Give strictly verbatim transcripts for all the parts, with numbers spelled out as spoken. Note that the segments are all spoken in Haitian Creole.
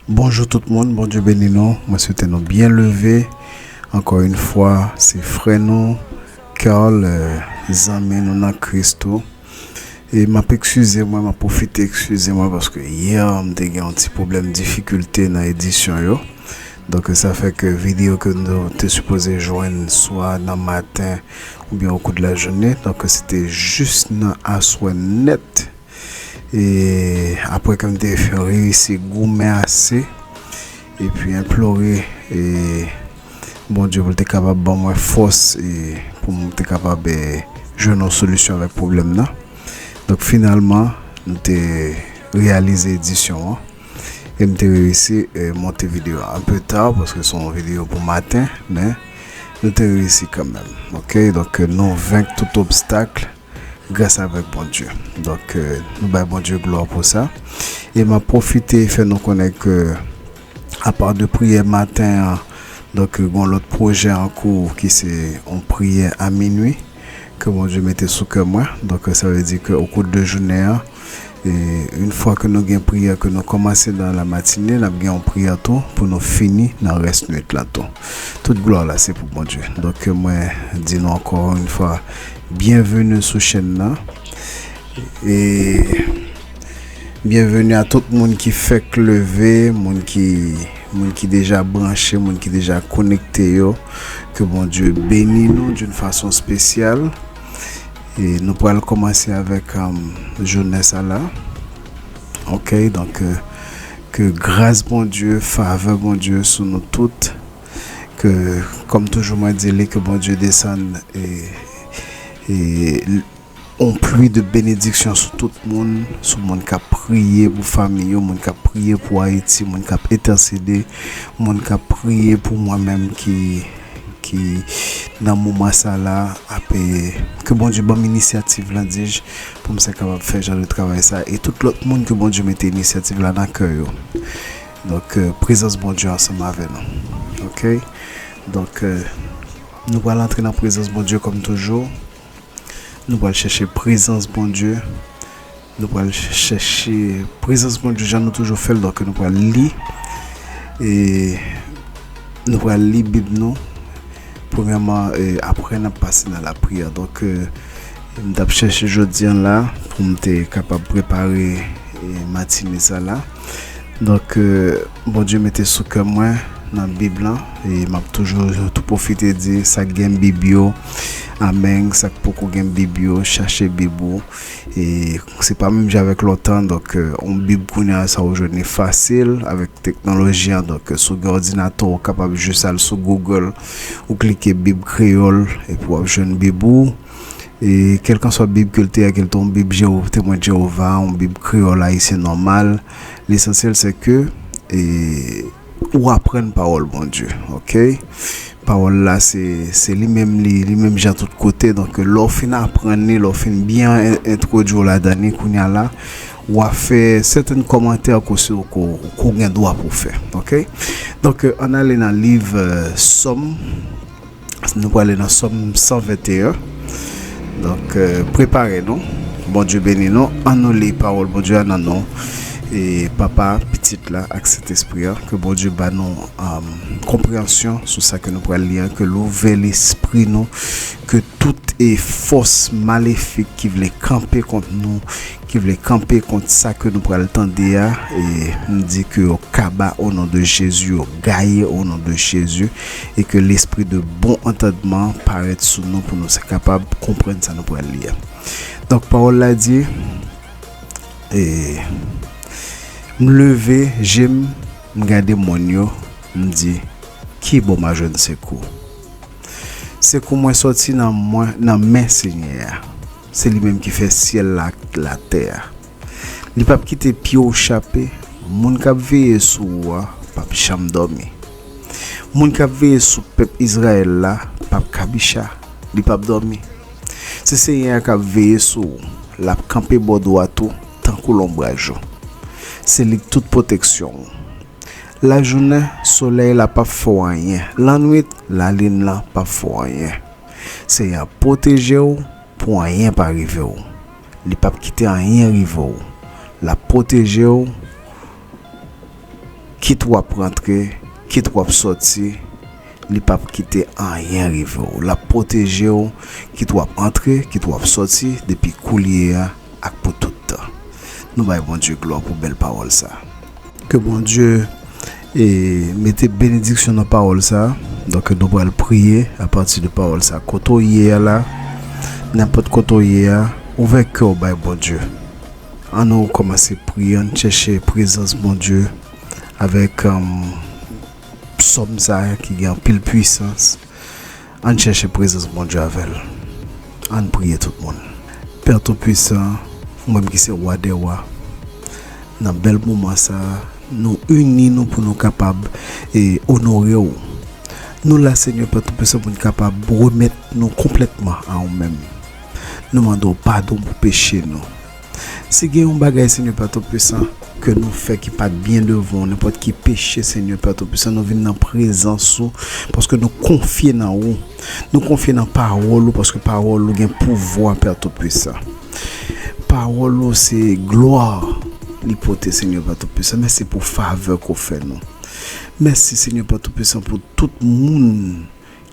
Bonjou tout moun, Bondye beni nou. Mwen swete nou byen leve. Ankò yon fwa, se frè nou, Carl, eh, zanmi nou nan Kris tou. E m ap eskize mwen, m ap pwofite eskize mwen paske yè m te gen yon ti pwoblèm difikilte nan edisyon yo. Donk sa fè ke videyo ke nou te sipoze jwenn swa nan maten oubyen au cours de la journée, donk se te jis nan aswè nèt. E apre ke m te reyisi goumen ase, epi enplore e Bondye pou l te kapab ban mwen fòs e pou m te kapab e jwenn yon solisyon avèk pwoblèm nan. Donk finalman, nou te reyalize edisyon an e m te reyisi e monte videyo a. Un peu tard, paske se yon videyo pou maten, men nou te reyisi kanmenm. Oke, donk nou venk tout obstak gras avèk Bondye. Donk, eh, nou bay Bondye glwa pou sa. E m ap pwofite fè nou konnen ke, apa de priyè maten an, donk, gen yon lòt pwojè an kou ki se yon priyè a minui ke Bondye mete sou kè mwen. Donk, sa vle di ke au cours de jounen an, e yon fwa ke nou gen priyè ke nou kòmanse nan la matinée, n ap gen yon priyè tou pou nou fini nan rès nwit la tou. Tout glwa la se pou Bondye. Donk, mwen di nou ankò yon fwa, byenveni sou chèn nan. E byenveni a tout moun ki fèk leve, moun ki, moun ki deja branche, moun ki deja konekte yo. Ke Bondye beni nou d'une façon spéciale. E nou pral kòmanse avèk, um, jounen sa la. Oke, donk, euh, ke gras Bondye, favè Bondye sou nou tout. Ke, kòm toujou mwen di li, ke Bondye desann e, e yon pli de benediksyon sou tout moun, sou moun k ap priye pou fanmi yo, moun k ap priye pou Ayiti, moun k ap entèsede, moun k ap priye pou mwen menm ki, ki nan moman sa la, ap, e, ke Bondye ban m inisyativ la, di j, pou m sa kapab fè jan de travay sa, e tout lòt moun ke Bondye mete inisyativ la nan kè yo. Donk, eh, prezans Bondye ansanm avè nou. Oke? Donk, eh, nou pral antre nan prezans Bondye kòm toujou. Nou pral chèche prezans Bondye. Nou pral ch-, chèche prezans Bondye jan nou toujou fè l. Donk, nou pral li. E nou pral li Bib nou. Premyèman, eh, apre n ap pase nan lapriyè. Donk, eh, m t ap chèche jodi a la pou m te kapab prepare, eh, matine sa la. Donk, eh, Bondye mete sou kè mwen nan Bib lan, e m ap toujou tou pwofite di sa k gen Bib yo, amèn, sa k poko gen Bib yo, chache Bib ou. E se pa menm jan avèk lontan, donk, eh, yon Bib kounye a sa ou jwenn li fasil, avèk teknoloji an, donk, eh, si w gen òdinatè, ou kapab jis al sou Google, ou klike Bib kreyòl, epi w ap jwenn Bib ou. E kèlkanswa Bib ke l te ye, ke l te yon Bib Jewo-, Temwen de Jewova, yon Bib kreyòl ayisyen nòmal, lesansyèl se ke, e, ou aprann pawòl Bondye, oke? Pawòl la se, se li menm, li, li menm jan tout kote. Donk, lè w fin aprann li, lè w fin byen en-, entwodui w ladan li, kounye a la, w a fè sèten kòmantè ke w, ke w, ke w gen dwa pou w fè, oke? Donk, ann ale nan liv, eh, Sòm. Nou prale nan Sòm san venteyen. Donk, eh, prepare nou. Bondye beni nou. Ann nou li pawòl Bondye a nan non, e, Papa, Pitit la ak Sentespri a. Ke Bondye ba nou, um, konpreyansyon sou sa ke nou pral li a. Ke l ouvè lespri nou. Ke tout, e, fòs malefik ki vle kanpe kont nou, ki vle kanpe kont sa ke nou pral tande a, e m di ke yo kaba o non de Jezi, yo gaye o non de Jezi, e ke lespri de bon antandman parèt sou nou pou nou sa kapab konprann sa nou pral li a. Donk, pawòl la di, e, m leve je m, m gade mòn yo, m di, ki bò m a jwenn sekou? Sekou mwen sòti nan mwen, nan men Senyè a. Se li menm ki fè syèl la ak latè a. Li p ap kite pye w chape. Moun k ap veye sou ou a p ap janm dòmi. Moun k ap veye sou pèp Izrayèl la p ap kabicha. Li p ap dòmi. Se Senyè a k ap veye sou ou. L ap kanpe bò dwat ou tankou lonbraj ou. Se li k tout pwoteksyon w. Lajounen, solèy la p ap fè w anyen. Lannwit, lalin lan p ap fè w anyen. Senyè a pwoteje w pou anyen pa rive w. Li p ap kite anyen rive w. L ap pwoteje w Kit w ap rantre, kit w ap sòti, li p ap kite anyen rive w. L ap pwoteje w, kit w ap antre, kit w ap sòti, depi koulye a ak pou tout tan. Nou bay Bondye glwa pou bèl pawòl sa. Ke Bondye e mete benediksyon nan pawòl sa. Donk, nou pral priye apati de pawòl sa. Kote w ye a la, nenpòt kote w ye a, ouvè kè w bay Bondye. Ann nou kòmanse priye, ann chèche prezans Bondye avèk, um, psòm sa a ki gen anpil pwisans. Ann chèche prezans Bondye avè l. Ann priye tout moun. Pè Toupisan, ou menm ki se Wa dè wa, nan bèl moman sa a, nou ini nou pou nou kapab e onore w. Nou la, Senyè Pè Toupisan, pou n kapab remèt nou konplètman a ou menm. Nou mande w padon pou peche nou. Si gen yon bagay, Senyè Pè Toupisan, ke nou fè ki pa t byen devan w, nenpòt ki peche, Senyè Pè Toupisan, nou vin nan prezans ou, paske nou konfye nan ou. Nou konfye nan pawòl ou, paske pawòl ou gen pouvwa, Pè Toupisan. Pawòl ou se glwa li pote, Senyè Pè Toupisan. Mèsi pou favè ke w fè nou. Mèsi, Senyè Pè Toupisan, pou tout moun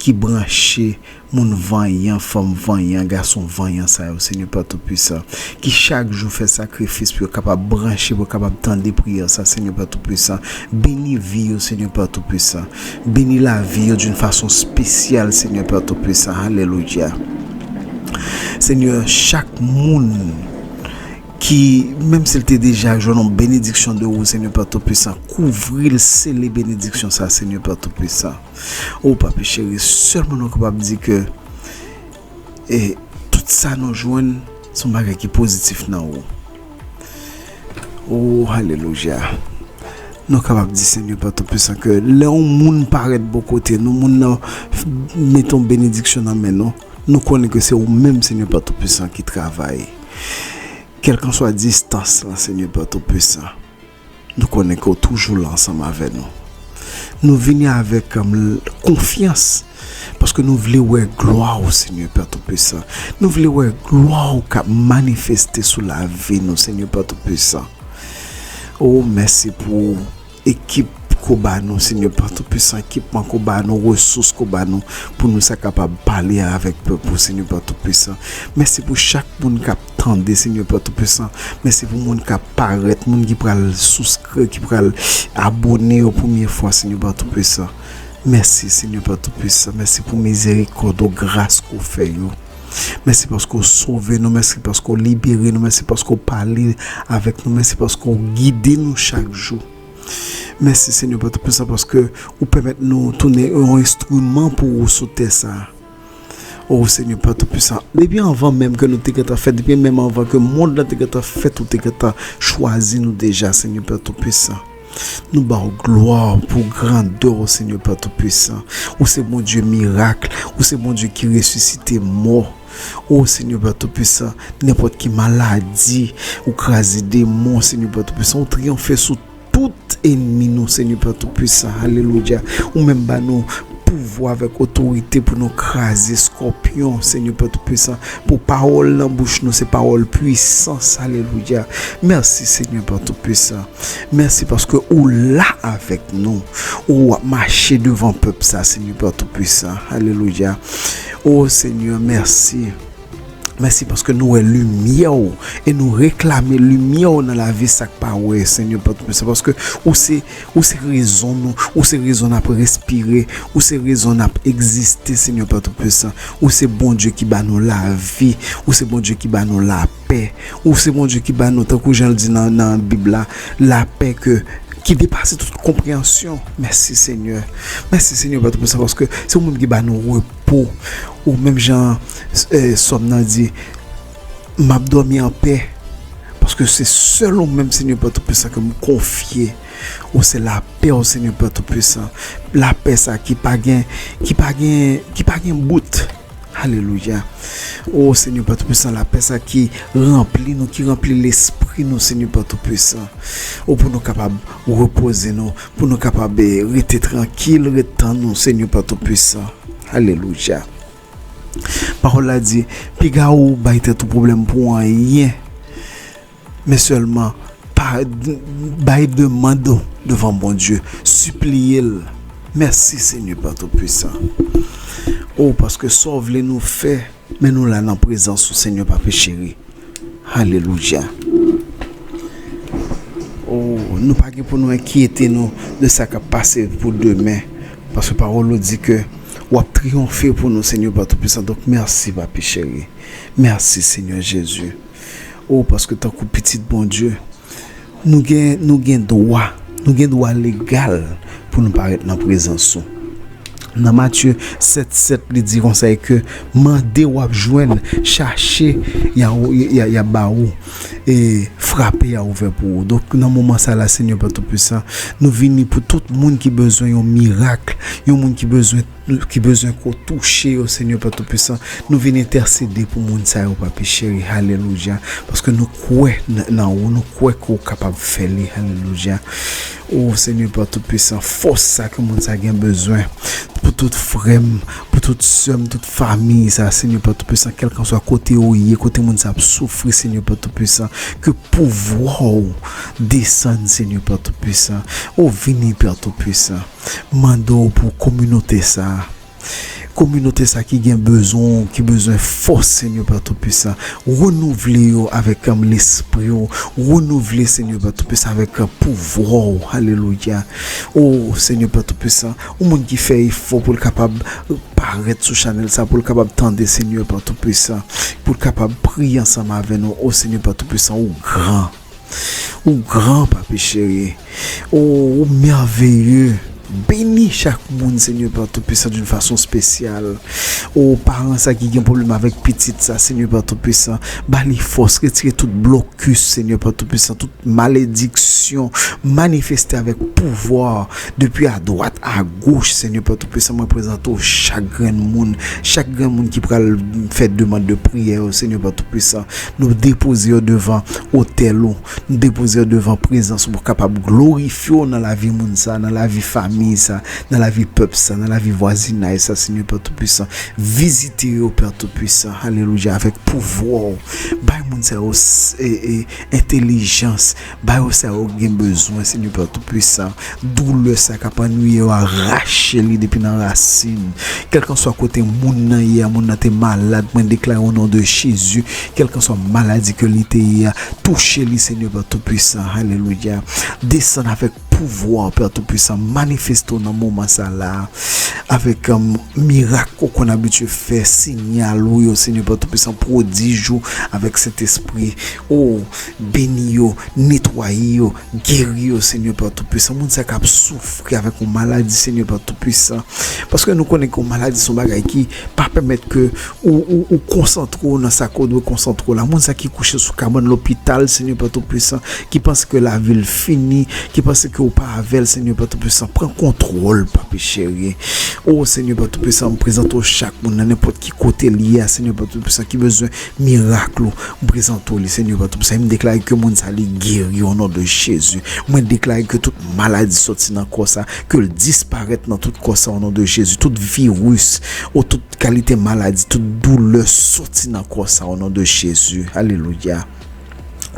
ki branche, moun vanyan, fanm vanyan, gason vanyan sa yo, Senyè Pè Toupisan, ki chak jou fè sakrifis pou yo kapab branche, pou yo kapab tande priyè sa, Senyè Pè Toupisan. Beni vi yo, Senyè Pè Toupisan. Beni lavi yo d'une façon spéciale, Senyè Pè Toupisan. Alelouya. Senyè, chak moun ki, menm si l te deja jwenn yon benediksyon de ou, Senyè Pè Toupisan, kouvri l, sele benediksyon sa, Senyè Pè Toupisan. O Papi cheri, sèlman nou kapab di ke, e, tout sa nou jwenn, se yon bagay ki pozitif nan ou. O, alelouya. Nou kapab di, Senyè Pè Toupisan, ke lè yon moun parèt bò kote nou, moun nan f-, mete yon benediksyon nan men nou, nou konnen ke se ou menm, Senyè Pè Toupisan, ki travay. Kèlkanswa distans lan, Senyè Pè Toupisan, nou konnen ke w toujou la ansanm avè nou. Nou vini avèk, um, konfyans, paske nou vle wè glwa w, Senyè Pè Toupisan. Nou vle wè glwa w k ap manifeste sou lavi nou, Senyè Pè Toupisan. O, mèsi pou ekip ke w ba nou, Senyè Pè Toupisan, ekipman ke w ba nou, resous ke w ba nou, pou nou sa kapab pale avèk pèp ou, Senyè Pè Toupisan. Mèsi pou chak moun k ap tande, Senyè Pè Toupisan. Mèsi pou moun k ap parèt, moun ki pral souskrè, ki pral abòne yo premye fwa, Senyè Pè Toupisan. Mèsi, Senyè Pè Toupisan. Mèsi pou mizerikòd ou, gras ke w fè yo. Mèsi paske w sove nou, mèsi paske w libere nou, mèsi paske w pale avèk nou, mèsi paske w gide nou chak jou. Mèsi, Senyè Pè Toupisan, paske ou pèmèt nou tounen yon enstriman pou ou sou tè sa a. O Senyè Pè Toupisan, depi anvan menm ke nou te gentan fèt, depi menm anvan ke mond lan te gentan fèt, ou te gentan chwazi nou deja, Senyè Pè Toupisan. Nou ba w glwa pou grandè w, Senyè Pè Toupisan. Ou se Bondye mirak, ou se Bondye ki resisite mò. O Senyè Pè Toupisan, nenpòt ki maladi, ou kraze demon, Senyè Pè Toupisan, ou triyonfe sou tout ènmi nou, Senyè Pè Toupisan. Alelouya. Ou menm ba nou pouvwa avèk otorite pou nou kraze eskòpyon, Senyè Pè Toupisan. Pou pawòl nan bouch nou, se pawòl pwisans. Alelouya. Mèsi, Senyè Pè Toupisan. Mèsi paske ou la avèk nou. Ou ap mache devan pèp sa, Senyè Pè Toupisan. Alelouya. O Senyè, mèsi. Mèsi paske nou wè limyè w e nou reklame limyè w nan lavi sa k pa wè, Senyè Pè Toupisan, paske ou se, ou se rezon nou, ou se rezon n ap respire, ou se rezon n ap egziste, Senyè Pè Toupisan. Ou se Bondye ki ba nou lavi, ou se Bondye ki ba nou lapè, ou se Bondye ki ba nou, tankou jan l di nan, nan Bib la, lapè ke, ki depase tout konpreyansyon. Mèsi, Senyè. Mèsi, Senyè Pè Toupisan, paske se ou menm ki ba nou repo. Ou menm jan, eh, sòm nan di, m ap dòmi anpè, paske se sèl ou menm, Senyè Pè Toupisan, ke m konfye. Ou se lapè w, Senyè Pè Toupisan. Lapè sa ki pa gen, ki pa gen, ki pa gen bout. Alelouya. O Senyè Pè Toupisan, lapè sa ki ranpli nou, ki ranpli lespri nou, Senyè Pè Toupisan. O pou nou kapab repoze nou, pou nou kapab, eh, rete trankil, ret tann ou, Senyè Pè Toupisan. Alelouya. Pawòl la di, piga ou bay tèt ou pwoblèm pou anyen, men sèlman pa, bay demann ou devan Bondye, sipliye l. Mèsi, Senyè Pè Toupisan. O, paske sa w vle nou fè, men nou la nan prezans ou, Senyè Papa cheri. Alelouya. O, nou pa gen pou nou enkyete nou de sa k ap pase pou demen, paske pawòl ou di ke w ap triyonfe pou nou, Senyè Pè Toupisan. Donk, mèsi, Papi cheri. Mèsi, Senyè Jezi. O, paske tankou pitit Bondye, nou gen, nou gen dwa, nou gen dwa legal pou nou parèt nan prezans ou. Nan Matye sèt sèt, li di konsa ke mande, w ap jwenn, chache, y a, y a, y a ba ou, e frape, y a ouvè pou ou. Donk, nan moman sa la, Senyè Pè Toupisan, nou vini pou tout moun ki bezwen yon mirak, yon moun ki bezwen, ki bezwen ke w touche yo, Senyè Pè Toupisan. Nou vin entèsede pou moun sa yo, Papi cheri. Alelouya. Paske nou kwè nan, nan ou, nou kwè ke w kapab fè li. Alelouya. O, Senyè Pè Toupisan, fòs sa ke moun sa gen bezwen pou tout frè m, pou tout sè m, tout fanmi sa, Senyè Pè Toupisan, kèlkanswa kote yo ye, kote moun sa ap soufri, Senyè Pè Toupisan, ke pouvwa w desann, Senyè Pè Toupisan. O, vini, Pè Toupisan. Mande w pou kominote sa. Kominote sa ki gen bezwen, ki bezwen fòs, Senyè Pè Toupisan. Renouvle yo avèk, um, lespri w. Renouvle, Senyè Pè Toupisan, avèk, um, pouvwa w. Alelouya. O, Senyè Pè Toupisan, yon moun ki fè efò pou l kapab parèt sou chanèl sa, pou l kapab tande, Senyè Pè Toupisan, pou l kapab priye ansanm avè nou. O, Senyè Pè Toupisan, ou gran. Ou gran, Papi cheri. O, ou mèveye. Beni chak moun, Senyè Pè Toupisan, d'une façon spéciale. O, paran sa ki gen pwoblèm avèk pitit sa, Senyè Pè Toupisan, ba li fòs, retire tout blokis, Senyè Pè Toupisan, tout malediksyon, manifeste avèk pouvwa, depi a dwat, a goch, Senyè Pè Toupisan, mwen prezante w chak grenn moun, chak grenn moun ki pral fè demann de priyè yo, Senyè Pè Toupisan. Nou depoze yo devan otèl ou. Nou depoze yo devan prezans ou pou kapab glorifye w nan lavi moun sa, nan lavi fanmi sa, nan lavi pèp sa, nan lavi vwazinay sa, Senyè Pè Toupisan. Vizite yo, Pè Toupisan. Alelouya. Avèk pouvwa w. Bay moun sa yo s-, e, e, entèlijans. Ba yo sa yo gen bezwen, Senyè Pè Toupisan. Doulè sa k ap annwiye yo, arache li depi nan rasin. Kèlkanswa kote moun nan ye a, moun nan te malad, mwen deklare o non de Jezi, kèlkanswa maladi ke li te ye a, touche li, Senyè Pè Toupisan. Alelouya. Desann avèk pouvwa, Pè Toupisan. Manifeste w nan moman sa la. Avèk, um, mirak ou konn abitye fè, siyal ou yo, Senyè Pè Toupisan, pwodij ou avèk Sentespri. O, beni yo, netwaye yo, geri yo, Senyè Pè Toupisan. Moun sa k ap soufri avèk yon maladi, Senyè Pè Toupisan. Paske nou konnen ke yon maladi se yon bagay ki pa pèmèt ke ou, ou, ou konsantre w nan sa ke w dwe konsantre w la. Moun sa ki kouche sou kabann lopital, Senyè Pè Toupisan, ki panse ke lavi l fini, ki panse ke w pa avè l, Senyè Pè Toupisan, pran kontwòl, Papi cheri. O, Senyè Pè Toupisan, m prezante w chak moun nan nenpòt ki kote l ye a, Senyè Pè Toupisan, ki bezwen mirak ou, m prezante w li, Senyè Pè Toupisan. M deklare ke moun sa li geri o non de Jezi. Mwen deklare ke tout maladi soti nan kò sa, ke l disparèt nan tout kò sa o non de Jezi. Tout viris, o tout kalite maladi, tout doulè soti nan kò sa o non de Jezi. Alelouya.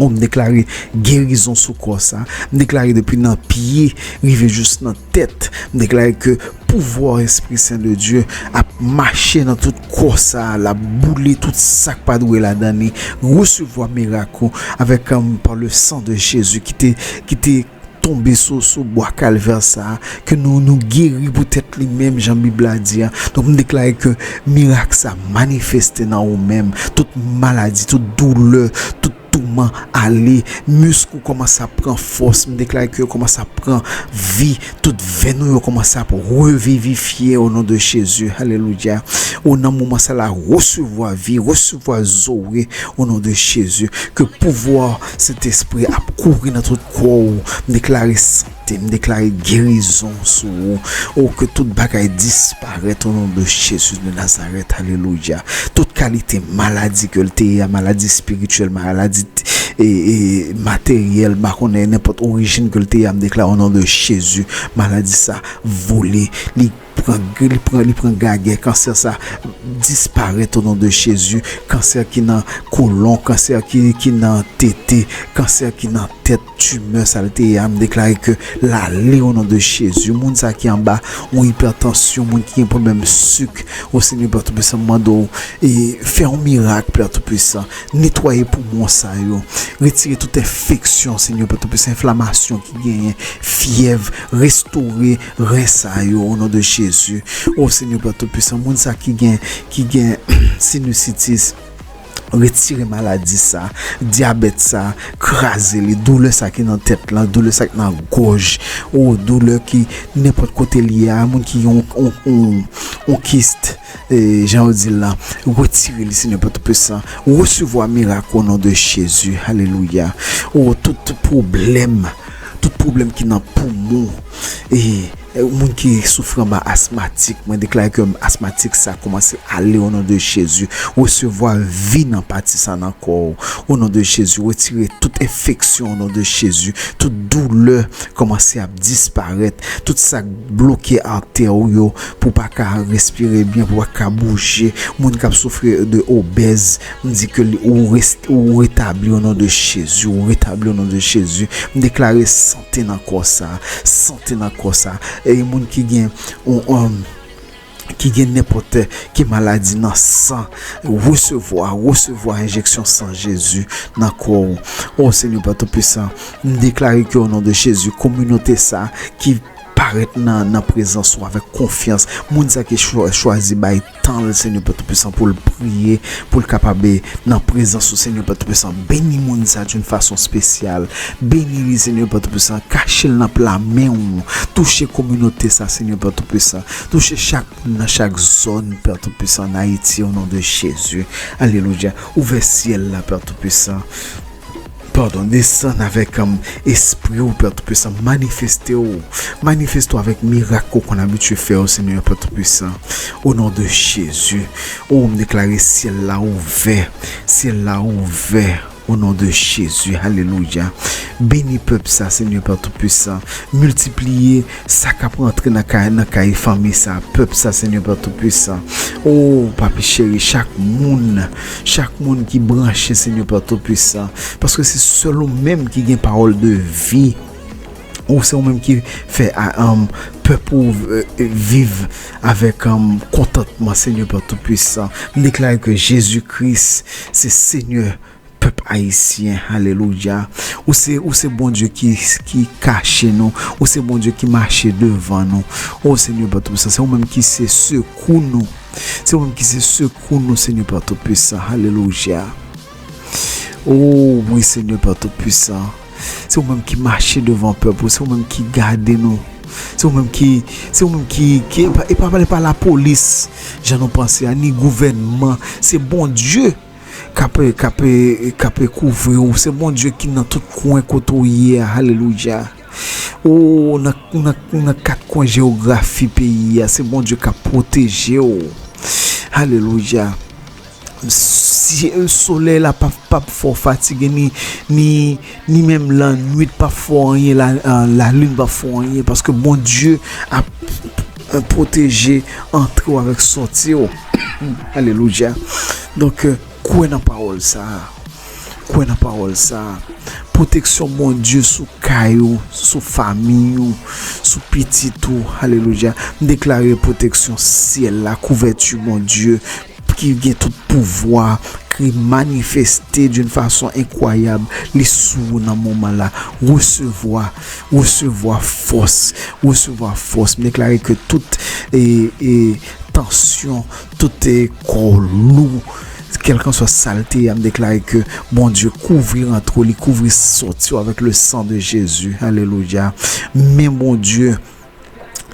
O, m deklare gerizon sou kò sa. M deklare depi nan pye rive jis nan tèt. M deklare ke pouvwa Espri Sen de Dye ap mache nan tout kò sa, l ap boule tout sa k pa dwe ladan li. Resevwa mirak ou avèk, um, par le sang de Jésus ki te, ki te tonbe sou, sou bwa Kalvè sa, ke nou, nou geri poutèt li menm, jan Bib la di a. Donk, m deklare ke mirak sa manifeste nan ou menm. Tout maladi, tout doulè, tout touman ale, misk ou kòmanse ap pran fòs, m deklare ke yo kòmanse ap pran vi, tout venn ou yo kòmanse ap revivifye o non de Jezi. Alelouya. O nan moman sa la, resevwa vi, resevwa Zoe o non de Jezi. Ke pouvwa Sentespri ap kouri nan tout kò w. M deklare sante, m deklare gerizon sou ou. O ke tout bagay disparèt o non de Jezi de Nazarèt. Alelouya. Tout kalite maladi ke l te ye a, maladi espirityèl, maladi t-, e, e, materyèl, m pa konnen nenpòt orijin ke l te ye a, m deklare o non de Jezi, maladi sa vole, li pran, li pran, li pran gagè, kansè sa disparèt o non de Jezi, kansè ki nan kolon, kansè ki, ki nan tete, kansè ki nan tèt, timè sa l te ye a, m deklare ke l ale o non de Jezi. Moun sa ki anba yon ipètansyon, moun ki gen pwoblèm sik, o Senyè Pè Toupisan, m mande w, e, fè yon mirak, Pè Toupisan. Netwaye poumon sa yo. Retire tout enfeksyon, Senyè Pè Toupisan, enflamasyon ki genyen, fyèv, restore ren sa yo, o non de Jezi. O Senyè Pè Toupisan, moun sa ki gen, ki gen sinisitis, retire maladi sa, dyabèt sa, kraze li, doulè sa ki nan tèt lan, doulè sa ki nan gòj, o doulè ki nenpòt kote li ye a, moun ki yon, yon, yon, yon kist, e, jan yo di l lan, retire li, Senyè Pè Toupisan, resevwa mirak o non de Jezi, alelouya. O tout pwoblèm, tout pwoblèm ki nan poumon, e, e, moun ki soufri anba asmatik, mwen deklare ke asmatik sa kòmanse ale o non de Jezi. Resevwa vi nan pati sa nan kò w. O non de Jezi, retire tout enfeksyon o non de Jezi. Tout doulè kòmanse ap disparèt. Tout sa k bloke atè w yo pou w pa ka respire byen, pou w pa ka bouje. Moun k ap soufri de obèz, m di ke li, ou rest-, ou retabli o non de Jezi, ou retabli o non de Jezi. M deklare sante nan kò sa, sante nan kò sa. E moun ki gen, on, on, ki gen nenpòt ki maladi nan san, resevwa, resevwa enjeksyon san Jezi nan kò w. O Senyè Pè Toupisan, m deklare ke o non de Jezi, kominote sa ki parèt nan, nan prezans ou avèk konfyans, moun sa ki chwa-, chwazi bay tan l, Senyè Pè Toupisan, pou l priye, pou l kapab, e, nan prezans ou, Senyè Pè Toupisan. Beni moun sa d'une façon spéciale. Beni li, Senyè Pè Toupisan. Kache l nan pla men w. Touche kominote sa, Senyè Pè Toupisan. Touche chak moun nan chak zòn, Pè Toupisan, an Ayiti, o non de Jezi. Alelouya. Ouvè syèl la, Pè Toupisan. Padon, desann avèk, um, espri w, Pè Toupisan. Manifeste w. Manifeste w avèk mirak ke w konn abitye fè yo, Senyè, Pè Toupisan. O non de Jezi. O, m deklare syèl la ouvè. Syèl la ouvè. O non de Jezi. Alelouya. Beni pèp sa, Senyè, Pè Toupisan. Miltipliye sa k ap rantre nan kay, nan kay fanmi sa, pèp sa, Senyè Pè Toupisan. O, Papi cheri, chak moun, chak moun ki branche, Senyè Pè Toupisan, paske se sèl ou menm ki gen pawòl de vi. Ou se ou menm ki fè a, um, pèp ou, e, e, viv avèk, um, kontantman, Senyè Pè Toupisan. M deklare ke Jezi Kris se Senyè pèp ayisyen, alelouya. Ou se, ou se Bondye ki, ki kache nou. Ou se Bondye ki mache devan nou. O Senyè Pè Toupisan, se ou menm ki se sekou nou. Se ou menm ki se sekou nou, Senyè Pè Toupisan, alelouya. O wi, Senyè Pè Toupisan. Se ou menm ki mache devan pèp ou. Se ou menm ki gade nou. Se ou menm ki, se ou menm ki, ki, e pa, e pa, e pa lapolis, jan nou panse a, ni gouvènman. Se Bondye k ap, k ap, k ap kouvri w. Se Bondye ki nan tout kwen kote w ye a. Alelouya. O, nan, nan, nan kat kwen jewografi peyi a, se Bondye k ap pwoteje w. Alelouya. Si, solèy la p ap, p ap fè w fatige, ni, ni, ni menm lannwit p ap fè w anyen, la, eh, lalin p ap fè w anyen, paske Bondye ap, eh, pwoteje antre w avèk sòti w. Alelouya. Donk, eh, kwè nan pawòl sa a. Kwè nan pawòl sa a. Pwoteksyon Bondye sou kay ou, sou fanmi ou, sou pitit ou. Alelouya. M deklare pwoteksyon syèl la, kouvèti Bondye ki gen tout pouvwa, ki manifeste d'une façon incroyable, li sou ou nan moman la. Resevwa, resevwa fòs, resevwa fòs. M deklare ke tout, e, e, tansyon, tout, e, kò lou, kèlkanswa sa l te ye a, m deklare ke Bondye kouvri rantre w, li kouvri sòti w avèk le sang de Jésus. Alelouya. Men Bondye,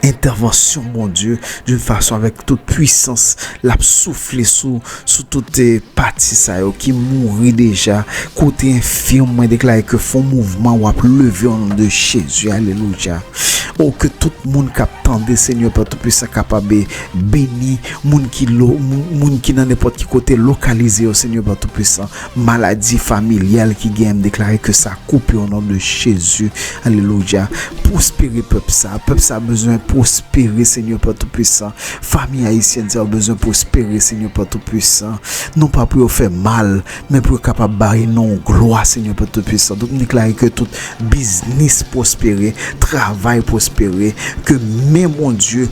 entèvansyon Bondye, d'une façon, avèk tout pwisans, l ap soufle sou, sou tout, e, pati sa yo ki mouri deja. Kote enfim, mwen deklare ke fè yon mouvman, w ap leve o non de Jezi. Alelouya. O, ke tout moun k ap tande, Senyè Pè Toupisan, kapab beni moun ki lo, moun, moun ki nan nenpòt ki kote, lokalize yo, Senyè Pè Toupisan. Maladi familyal ki gen, m deklare ke sa koupe o non de Jezi. Alelouya. Pwospere pèp sa. Pèp sa bezwen pwospere, Senyè Pè Toupisan. Fanmi ayisyèn sa yo bezwen pwospere, Senyè Pè Toupisan. Non pa pou yo fè mal, men pou yo kapab bay non w glwa, Senyè Pè Toupisan. Donk, m deklare ke tout biznis pwospere, travay pwospere, ke men Bondye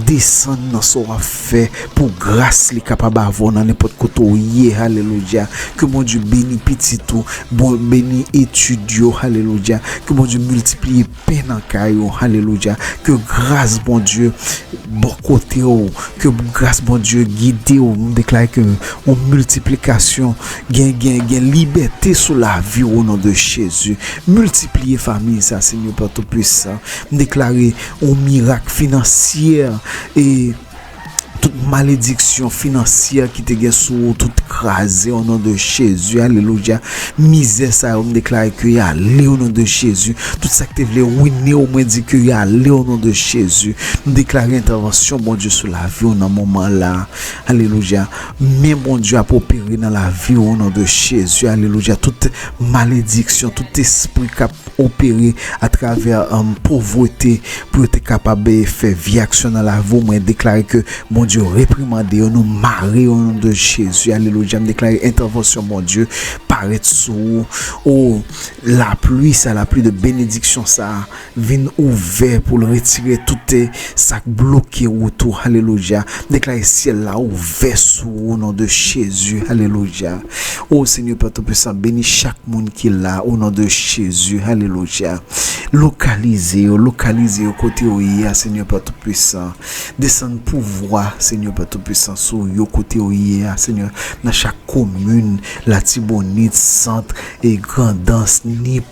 desann nan sa w ap fè, pou gras li kapab avè w nan nenpòt kote w ye. Alelouya. Ke Bondye beni pitit ou, bon, beni etid yo. Alelouya. Ke Bondye miltipliye pen nan kay ou. Alelouya. Ke gras Bondye bò kote w, ke gras Bondye gide w. M deklare ke yon miltiplikasyon, gen, gen, gen libète sou lavi w o non de Jezi. Miltipliye fanmi sa, Senyè Pè Toupisan. M deklare yon mirak finansyè e tout malediksyon finansyè ki te gen sou ou, tout kraze o non de Jezi. Alelouya. Mizè sa yo, m deklare ke y ale o non de Jezi. Tout sa ki te vle wine w, mwen di ke y ale o non de Jezi. M deklare entèvansyon Bondye sou lavi w nan moman la. Alelouya. Men Bondye ap opere nan lavi w o non de Jezi. Alelouya. Tout malediksyon, tout espri k ap opere atravè, um, povrete pou yo te kapab, eh, fè vye aksyon nan lavi w. Mwen deklare ke Bondye reprimande yo, nou mare yo o non de Jezi. Alelouya. M deklare entèvansyon Bondye parèt sou ou. O, lapli sa, lapli de benediksyon sa vin ouvè pou l retire tout, eh, sa k bloke wout ou. Alelouya. M deklare syèl la ouvè sou ou o non de Jezi. Alelouya. O Senyè Pè Toupisan, beni chak moun ki la, o non de Jezi. Alelouya. Lokalize yo, lokalize yo kote yo ye a, Senyè Pè Toupisan. Desann pouvwa, Senyè Pè Toupisan, sou yo kote yo ye a, Senyè, nan chak komin, Latibonit, Sant, e Grandans, Nip,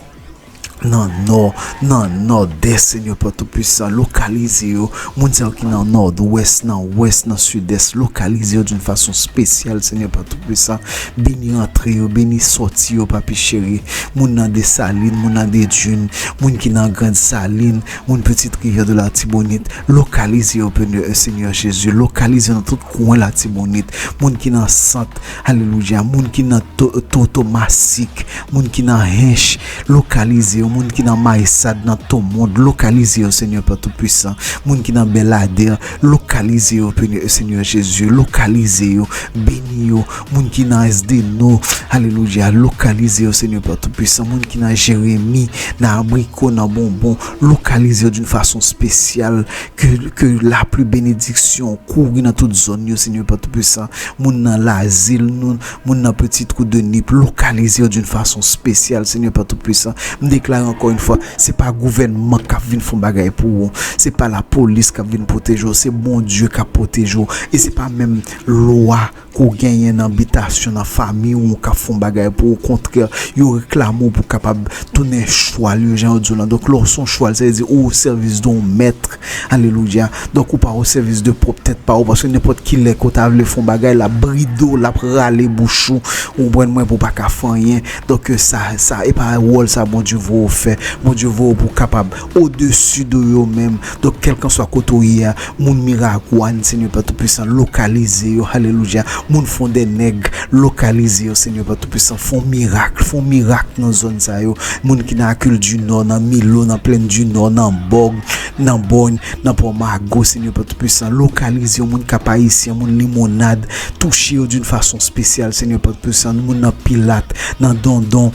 nan Nò, nan Nòdès, Senyè Pè Toupisan, lokalize yo. Moun sa yo ki nan Nòdwès, nan Wès, nan Sidès, lokalize yo d'une façon spéciale, Senyè Pè Toupisan. Beni antre yo, beni sòti yo, Papi cheri. Moun nan Desalin, moun nan Dedjin, moun ki nan Grand Salin, moun Petite Rivière de l'Artibonite, lokalize yo, Senyè Jezi, lokalize yo nan tout kwen Latibonit, moun ki nan Sant, alelouya, moun ki nan To-, To-, Tomasik, moun ki nan Hench, lokalize yo, moun ki nan Mayisad, nan Tomond, lokalize yo, Senyè Pè Toupisan, moun ki nan Bèladè, lokalize yo, Senyè Jezi, lokalize yo, beni yo, moun ki nan Asdeno, alelouya, lokalize yo, Senyè Pè Toupisan, moun ki nan Jeremi, nan Abriko, nan Bonbon, lokalize yo d'une façon spéciale, ke, ke lapli benediksyon kouri nan tout zòn yo, Senyè Pè Toupisan, moun nan Lazil, nou, moun nan Petite Côte de Nip, lokalize yo d'une façon spéciale, Senyè Pè Toupisan. M deklare ankò yon fwa, se pa gouvènman k ap vin fè yon bagay pou ou, se pa lapolis k ap vin pwoteje w, se Bondye k ap pwoteje w, e se pa menm lwa ke w genyen nan bitasyon, nan fanmi w k ap fè yon bagay pou ou. Okontrè, yo reklame w pou w kapab tounen chwal yo, jan yo di w lan. Donk, lè w se yon chwal, sa vle di ou o sèvis de yon mèt. Alelouya. Donk, ou pa o sèvis de pwòp tèt pa ou, paske nenpòt ki lè ke w ta vle fè yon bagay, l ap bride w, l ap rale bouch ou, ou konprann mwen, pou w pa ka fè anyen. Donk, sa, sa, e pa wòl sa Bondye voye w fè. Bondye voye w pou w kapab odesi de yo menm. Donk, kèlkanswa kote w ye a, moun Miragwàn, Senyè Pè Toupisan, lokalize yo, alelouya. Moun Fondènèg, lokalize yo, Senyè Pè Toupisan, fè yon mirak, fè yon mirak nan zòn sa yo. Moun ki nan Akil di Nò, nan Milo, nan Plèn di Nò, nan Bòg, nan Bòny, nan Pòmago, Senyè Pè Toupisan, lokalize yo. Moun Kap Ayisyen, moun Limonad, touche yo d'une façon spéciale, Senyè Pè Toupisan, moun nan Pilat, nan Dondon,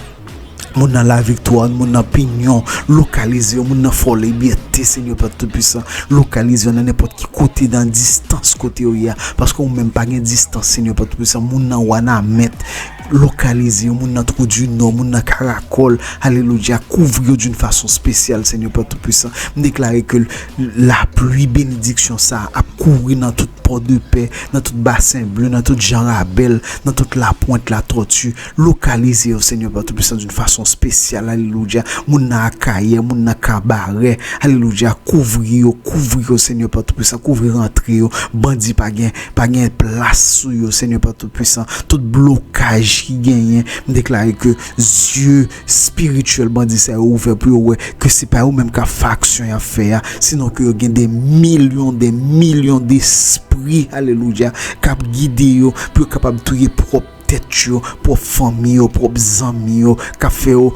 moun nan Laviktwa, moun nan Pinyon, lokalize yo, moun nan Fò Libète, Senyè Pè Toupisan, lokalize yo nan nenpòt ki kote, nan distans kote yo ye a, paske ou menm pa gen distans, Senyè Pè Toupisan, moun nan Wanament, lokalize yo, moun nan Twou di Nò, moun nan Karakòl, alelouya, kouvri yo d'une façon spéciale, Senyè Pè Toupisan. M deklare ke lapli benediksyon sa a ap kouri nan tout Pòdepè, nan tout Basen Ble, nan tout Jan Rabèl, nan tout Lapwent, Latòti. Lokalize yo, Senyè Pè Toupisan, d'une façon spéciale, alelouya. Moun nan Akayè, moun nan Kabarè, alelouya. Kouvri yo, kouvri yo, Senyè Pè Toupisan, kouvri rantre yo. Bandi pa gen, pa gen plas sou yo, Senyè Pè Toupisan. Tout blokaj ki genyen, m deklare ke zye espirityèl bandi sa yo ouvè pou yo wè ke se pa yo menm k ap fè aksyon y ap fè a, sinon ke yo gen de milyon, de milyon despri, alelouya, k ap gide yo pou yo kapab touye pwòp tèt yo, pwòp fanmi yo, pwòp zanmi yo, k ap fè yo,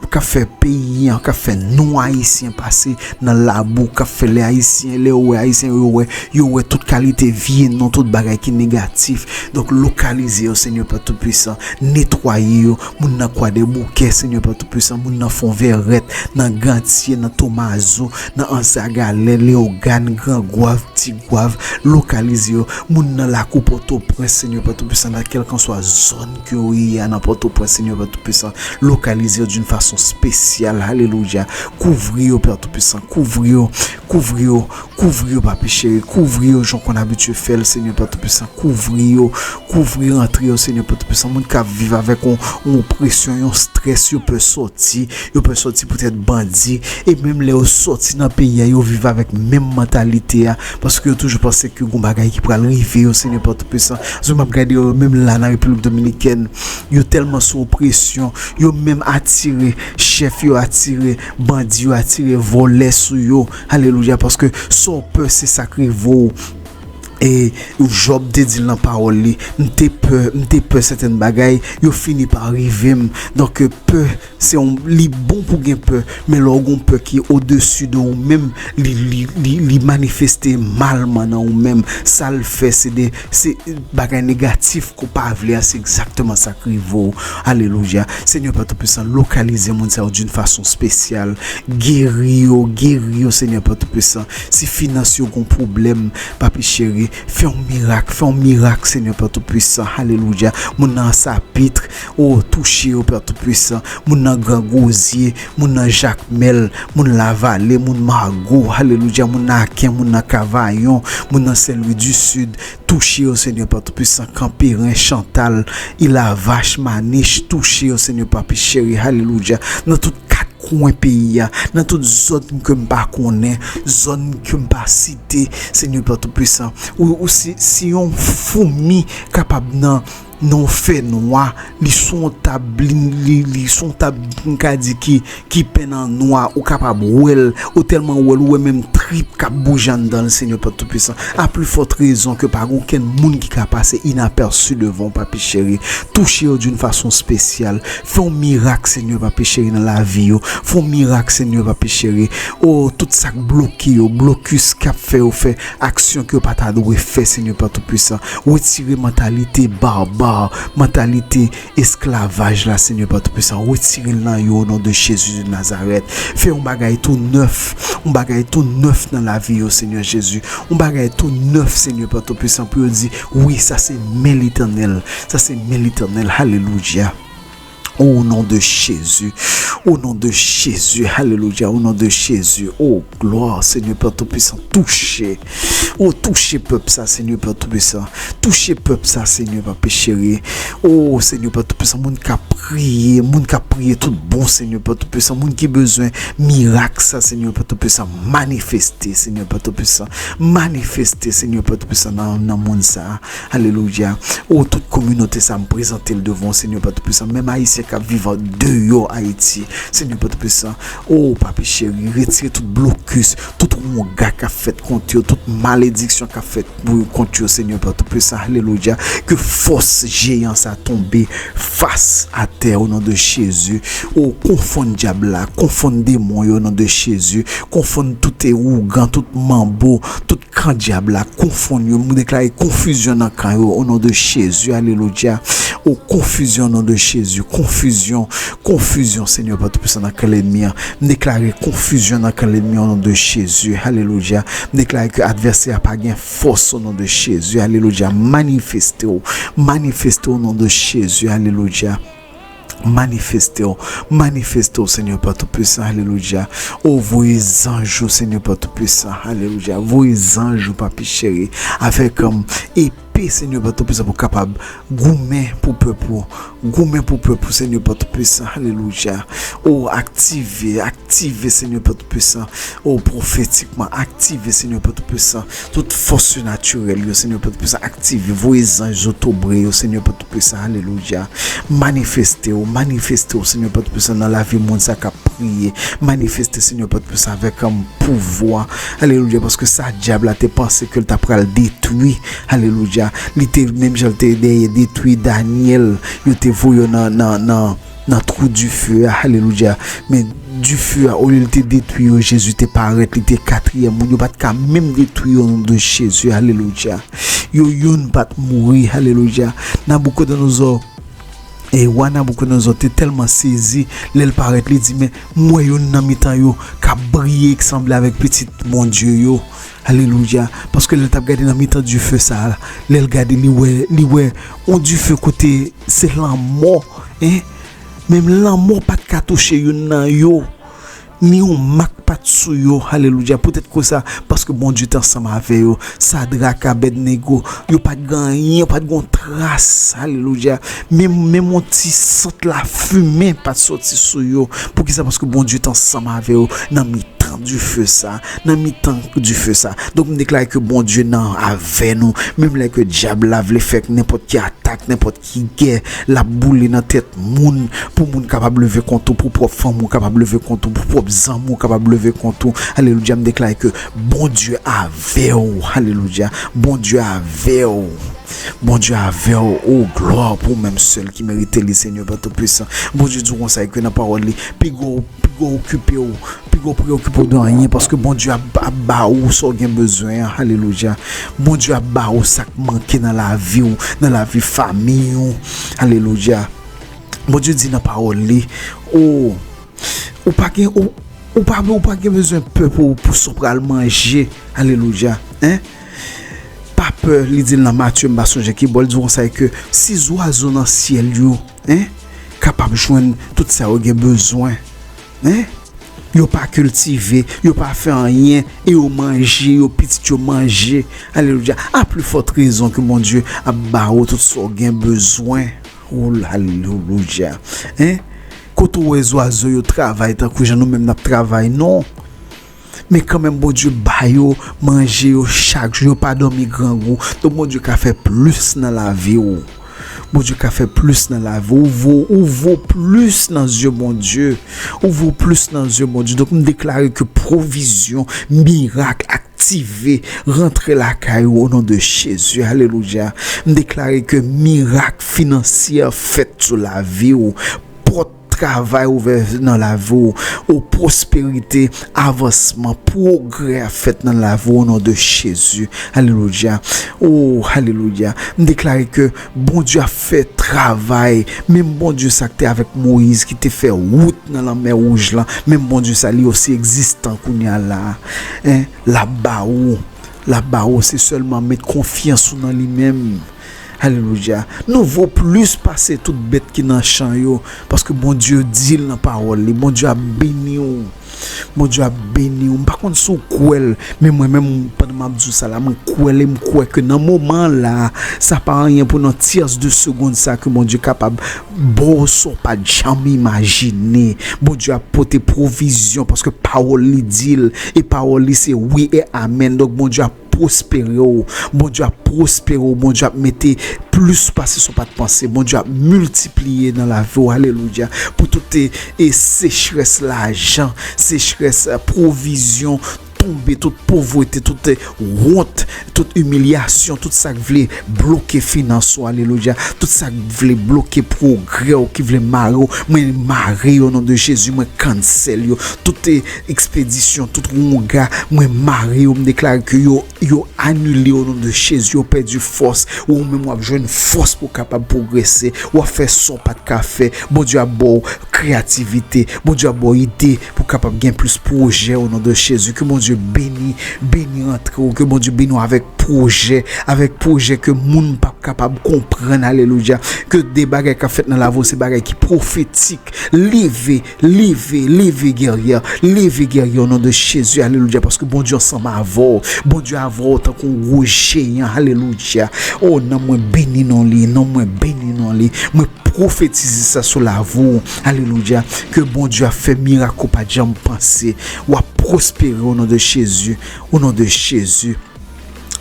k ap fè peyi an, k ap fè non Ayisyen pase nan labou, k ap fè lè Ayisyen, lè yo wè Ayisyen, yo wè, yo wè tout kalite vye non, tout bagay ki negatif. Donk, lokalize yo, Senyè Pè Toupisan. Netwaye yo. Moun nan Kwadèboukè, Senyè Pè Toupisan. Moun nan Fonvèrèt, nan Gantye, nan Tomazo, nan Anse à Galets, Leyogàn, Gran Gwav, Ti Gwav. Lokalize yo. Moun nan lakou Pòtoprens, Senyè Pè Toupisan, nan kèlkanswa zòn ke yo ye a nan Pòtoprens, Senyè Pè Toupisan. Lokalize yo d'une façon spéciale. Alelouya. Kouvri yo, Pè Toupisan. Kouvri yo. Kouvri yo. Kouvri yo, papi cheri. Kouvri yo, jan w konn abitye fè l, Senyè Pè Toupisan. Kouvri yo. Kouvri rantre yo, Senyè Pè Toupisan. Moun k ap viv avèk yon, yon opresyon, yon strès, yo pè sòti. Yo pè sòti poutèt bandi. E menm lè yo sòti nan peyi a, yo viv avèk menm mantalite a. Paske yo toujou panse ke gon bagay ki pral rive yo, Senyè Pè Toupisan. Paske m ap gade yo, menm la nan Repiblik Dominikèn, yo tèlman sou opresyon, yo menm atire, chèf yo atire, bandi yo atire, vòlè sou yo. Alelouya, paske sa w pè, se sa k rive w. E Jòb te di l nan pawòl li, m te pè, m te pè sètèn bagay, yo fini pa rive m. Donk, pè, se yon, li bon pou gen pè, men lè w gon pè ki odesi de ou menm, li, li, li, li manifeste malman nan ou menm. Sa l fè, se de, se bagay negatif ke w pa vle a, se egzakteman sa k rive w. Alelouya. Senyè Pè Toupisan, lokalize moun sa yo d'une façon spéciale. Geri yo, geri yo, Senyè Pè Toupisan. Si finans yo gon pwoblèm, papi cheri, fè yon mirak, fè yon mirak, Senyè Pè Toupisan. Alelouya. Moun nan Ansapit, o, touche yo, Pè Toupisan. Moun nan Gran Gwozye, moun nan Jakmèl, moun Lavale, moun Mago, alelouya, moun nan Aken, moun nan Kavayon, moun nan Senlwi di Sid, touche yo, Senyè Pè Toupisan, Kanperen, Chantal, Ilavach, Manich, touche yo, Senyè Papi cheri, alelouya, nan tout kat kwen peyi a, nan tout zòn ke m pa konnen, zòn ke m pa site, Senyè Pè Toupisan, ou, ou si, si yon foumi kapab nan, nan yon fènwa, li sou yon tab, li, li, li sou yon tab, m ka di ki, ki penn an nwa, ou kapab wè l, ou tèlman wè l, ou wè menm trip k ap bouje anndan l, Senyè Pè Toupisan. A pli fòt rezon ke pa gen okenn moun ki ka pase inapèsi devan w, Papi cheri. Touche yo d'une façon spéciale. Fè yon mirak, Senyè, Papi cheri, nan lavi yo. Fè yon mirak, Senyè, Papi cheri. O, tout sa k bloke yo, blokis k ap fè yo fè aksyon ke yo pa ta dwe fè, Senyè Pè Toupisan. Retire mantalite baba, mantalite esklavaj la, Senyè Pè Toupisan. Retire l nan yo, o non de Jezi de Nazarèt. Fè yon bagay tou nèf, yon bagay tou nèf nan lavi yo, Senyè Jezi. Yon bagay tou nèf, Senyè Pè Toupisan, pou yo di, wi, sa se men Letènèl. Sa se men Letènèl. Alelouya. O non de Jezi. O non de Jezi. Alelouya. O non de Jezi. O glwa, Senyè Pè Toupisan, touche. O touche pèp sa, Senyè Pè Toupisan. Touche pèp sa, Senyè Papi cheri. O Senyè Pè Toupisan, moun k ap priye, moun k ap priye tout bon, Senyè Pè Toupisan, moun ki bezwen mirak sa, Senyè Pè Toupisan, manifeste, Senyè Pè Toupisan. Manifeste, Senyè Pè Toupisan, nan, nan moun sa. Alelouya. O, tout kominote sa, m prezante l devan w, Senyè Pè Toupisan. Menm Ayisyen k ap viv andeyò Ayiti, Senyè Pè Toupisan. O, Papi cheri, retire tout blokis, tout wonga k ap fèt kont yo, tout malediksyon k ap fèt pou, kont yo, Senyè Pè Toupisan. Alelouya. Ke fòs jeyan sa tonbe fas atè, o non de Jezi. O, konfonn dyab la, konfonn demon yo, o non de Jezi. Konfonn tout ougan, tout manbo, tout kan dyab la, konfonn yo. M deklare konfizyon nan kan yo, o non de Jezi. Alelouya. O konfizyon, o non de Jezi. Konfizyon, konfizyon, Senyè Pè Toupisan, nan kan lènmi an. M deklare konfizyon nan kan lènmi an, o non de Jezi. Alelouya. M deklare ke advèsè a pa gen fòs, o non de Jezi. Alelouya. Manifeste w. Manifeste w, o non de Jezi. Alelouya. Manifeste w, manifeste w, Senyè Pè Toupisan, alelouya. O, voye zanj ou, Senyè Pè Toupisan, alelouya. Voye zanj ou, papi cheri, avèk, um, epe, Senyè Pè Toupisan, pou kapab goumen pou pèp ou, goumen pou pèp ou, Senyè Pè Toupisan, alelouya. O, aktive, aktive, Senyè Pè Toupisan, o, pwofetikman, aktive, Senyè Pè Toupisan, tout fòs sinatirèl yo, Senyè Pè Toupisan, aktive, voye zanj zotobre yo, Senyè Pè Toupisan, alelouya. Manifeste w, manifeste w, Senyè Pè Toupisan, nan lavi moun sa k ap priye. Manifeste, Senyè Pè Toupisan, avèk, um, pouvwa. Alelouya, paske sa dyab la te panse ke l ta pral detwi. Alelouya. Li te, menm jan l te dèyè detwi Danyèl, yo te voye yo nan, nan, nan, nan twou dife a. Alelouya. Men dife a, olye l te detwi yo, Jezi te parèt, li te katriyèm moun. Yo pa t ka menm detwi yo, o non de Jezi. Alelouya. Yo youn pa t mouri. Alelouya. Naboukodonosò, e wa Naboukodonosò te tèlman sezi, lè l parèt, li di, "Men, m wè youn nan mitan yo k ap briye, ki sanble avèk pitit Bondye yo." Alelouya. Paske lè l t ap gade nan mitan dife sa a, lè l gade, li wè, li wè yon dife kote se lanmò, en. Menm lanmò pa t ka touche youn nan yo. Ni yon mak pa t sou yo, alelouya. Poutèt konsa, paske Bondye te ansanm avè yo. Sadrak, Abèdnego, yo pa t gen anyen, yo pa t gen yon tras, alelouya. Menm, menm yon ti sant lafimen pa t sòti sou yo. Poukisa? Paske Bondye te ansanm avè yo nan mitan dife sa, nan mitan dife sa. Donk, m deklare ke Bondye nan avè nou. Menm lè ke dyab la vle fè nenpòt ki atak, nenpòt ki gè, l ap boule nan tèt moun, pou moun kapab leve kont ou, pou pwòp fanmi w kapab leve kont ou, pou pwòp zanmi w kapab leve kont ou. Alelouya, m deklare ke Bondye avè w. Alelouya, Bondye avè w. Bondye avè w. O, glwa pou ou menm sèl ki merite li, Senyè Pè Toupisan. Bondye di w konsa, ekri nan pawòl li, pi gwo, pi gwo okipe w, pi gwo preyokipe w de anyen, paske Bondye ap, ap ba ou sa w gen bezwen an. Alelouya. Bondye ap ba ou sa k manke nan lavi w, nan lavi fanmi w. Alelouya. Bondye di nan pawòl li, o, ou pa gen, ou, ou pa, ou pa gen bezwen pè pou, pou sa w pral manje. Alelouya. En? Pa pè, li di l nan Matye, m pa sonje ki bò, li di konsa ke si zwazo nan syèl yo, en, kapab jwenn tout sa yo gen bezwen, en, yo pa kiltive, yo pa fè anyen, e yo manje, yo pitit yo manje. Alelouya. A pli fòt rezon ke Bondye ap ba ou tout sa w gen bezwen. O, alelouya. En? Kote w wè zwazo yo travay tankou jan nou menm n ap travay? Non. Men kanmenm, Bondye ba yo manje yo chak jou, yo pa dòmi grangou. Donk, Bondye ka fè plis nan lavi w. Bondye ka fè plis nan lavi w. Ou vo, ou vo plis nan zye Bondye. Ou vo plis nan zye Bondye. Donk, m deklare ke pwovizyon, mirak, aktive, rantre lakay ou, o non de Jezi. Alelouya. M deklare ke mirak finansyè fèt sou lavi w. Pòt travay ouvè nan lavi w. O, pwosperite, avansman, pwogrè ap fèt nan lavi w, o non de Jezi. Alelouya. O, alelouya. M deklare ke Bondye ap fè travay. Menm Bondye sa k te avèk Moyiz, ki te fè wout nan lanmè wouj lan, menm Bondye sa, li osi egzistan kounye a la. En, l ap ba ou. L ap ba ou, se sèlman met konfyans ou nan li menm. Alelouya. Nou vo plis pase tout bèt ki nan chan yo, paske Bondye di l nan pawòl li. Bondye ap beni w. Bondye ap beni w. M pa konn si w kwè l, men mwen menm, pandan m ap di w sa la, mwen kwè l e m kwè ke nan moman la, sa pa anyen pou nan tyès de segonn sa ke Bondye kapab ba w sa w pa t janm imajine. Bondye ap pote pwovizyon, paske pawòl li di l, e pawòl li se wi e amèn. Donk, Bondye ap pwospere w. Bondye ap pwospere w. Bondye ap mete plis pase sa w pa t panse. Bondye ap miltipliye nan lavi w. Alelouya. Pou tout, e, e sechrès lajan, sechrès, e, pwovizyon, tonbe, tout povrete, tout, e, wont, tout imilyasyon, tout sa k vle bloke finans ou, alelouya, tout sa k vle bloke pwogrè w, ki vle mare w, mwen mare yo o non de Jezi, mwen kansèl yo, tout, e, ekspedisyon, tout wonga, mwen mare yo, m deklare ke yo yo anile o non de Jezi, yo pèdi fòs. Ou menm w ap jwenn fòs pou w kapab pwogrese. W ap fè sa w pa t ka fè. Bondye ap ba w kreyativite. Bondye ap ba w ide pou w kapab gen plis pwojè o non de Jezi. Ke Bondye beni, beni rantre w. Ke Bondye beni w avèk pwojè, avèk pwojè ke moun p ap kapab konprann. Alelouya. Ke de bagay k ap fèt nan lavi w se bagay ki pwofetik. Leve, leve, leve gèrye, leve gèrye o non de Jezi, alelouya, paske Bondye ansanm avè w, Bondye avè w tankou yon gwo jeyan, alelouya. O, nanm mwen beni non li, nanm mwen beni non li, mwen pwofetize sa sou lavi w, alelouya, ke Bondye ap fè mirak ou pa t janm panse, w ap pwospere o non de Jezi, o non de Jezi.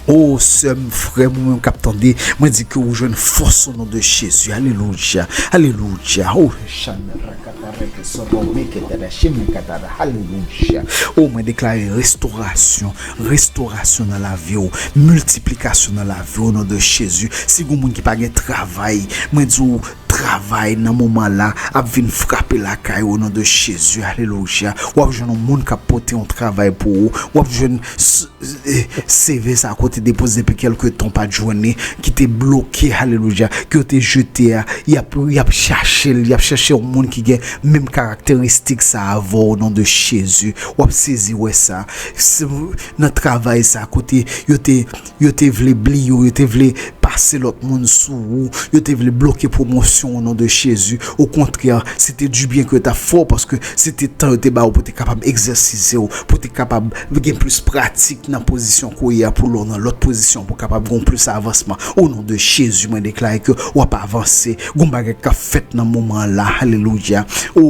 O, sè m, frè m, ou menm k ap tande, mwen di ke ou jwenn fòs o non de Jezi. Alelouya. Alelouya. O, chanrakatarekesoromeketarashimekatara. Alelouya. O, mwen deklare restorasyon. Restorasyon nan lavi w. Miltiplikasyon nan lavi w o non de Jezi. Si gen moun ki pa gen travay, mwen di w, travay nan moman la ap vin frape lakay ou o non de Jezi. Alelouya. W ap jwenn yon moun k ap pote yon travay pou ou. W ap jwenn s- eh, C V sa kote depoze depi kèlke tan w pa t jwenn li, ki te bloke, alelouya, ke yo te jete a, y ap, y ap chache l, y ap chache yon moun ki gen menm karakteristik sa avè w, o non de Jezi. W ap sezi wè sa. Se, nan travay sa kote yo te, yo te vle bliye w, yo te vle pase lòt moun sou ou, yo te vle bloke pwomosyon w o non de Jezi. Okontrè, se te dibyen ke yo t ap fè w paske se te tan yo te ba w pou te kapab egzèsise w, pou te kapab gen plis pratik nan pozisyon ke w ye a, pou lè w nan lòt pozisyon, pou kapab gen plis avansman. O non de Jezi, mwen deklare ke w ap avanse. Gon bagay k ap fèt nan moman an la. Alelouya. O,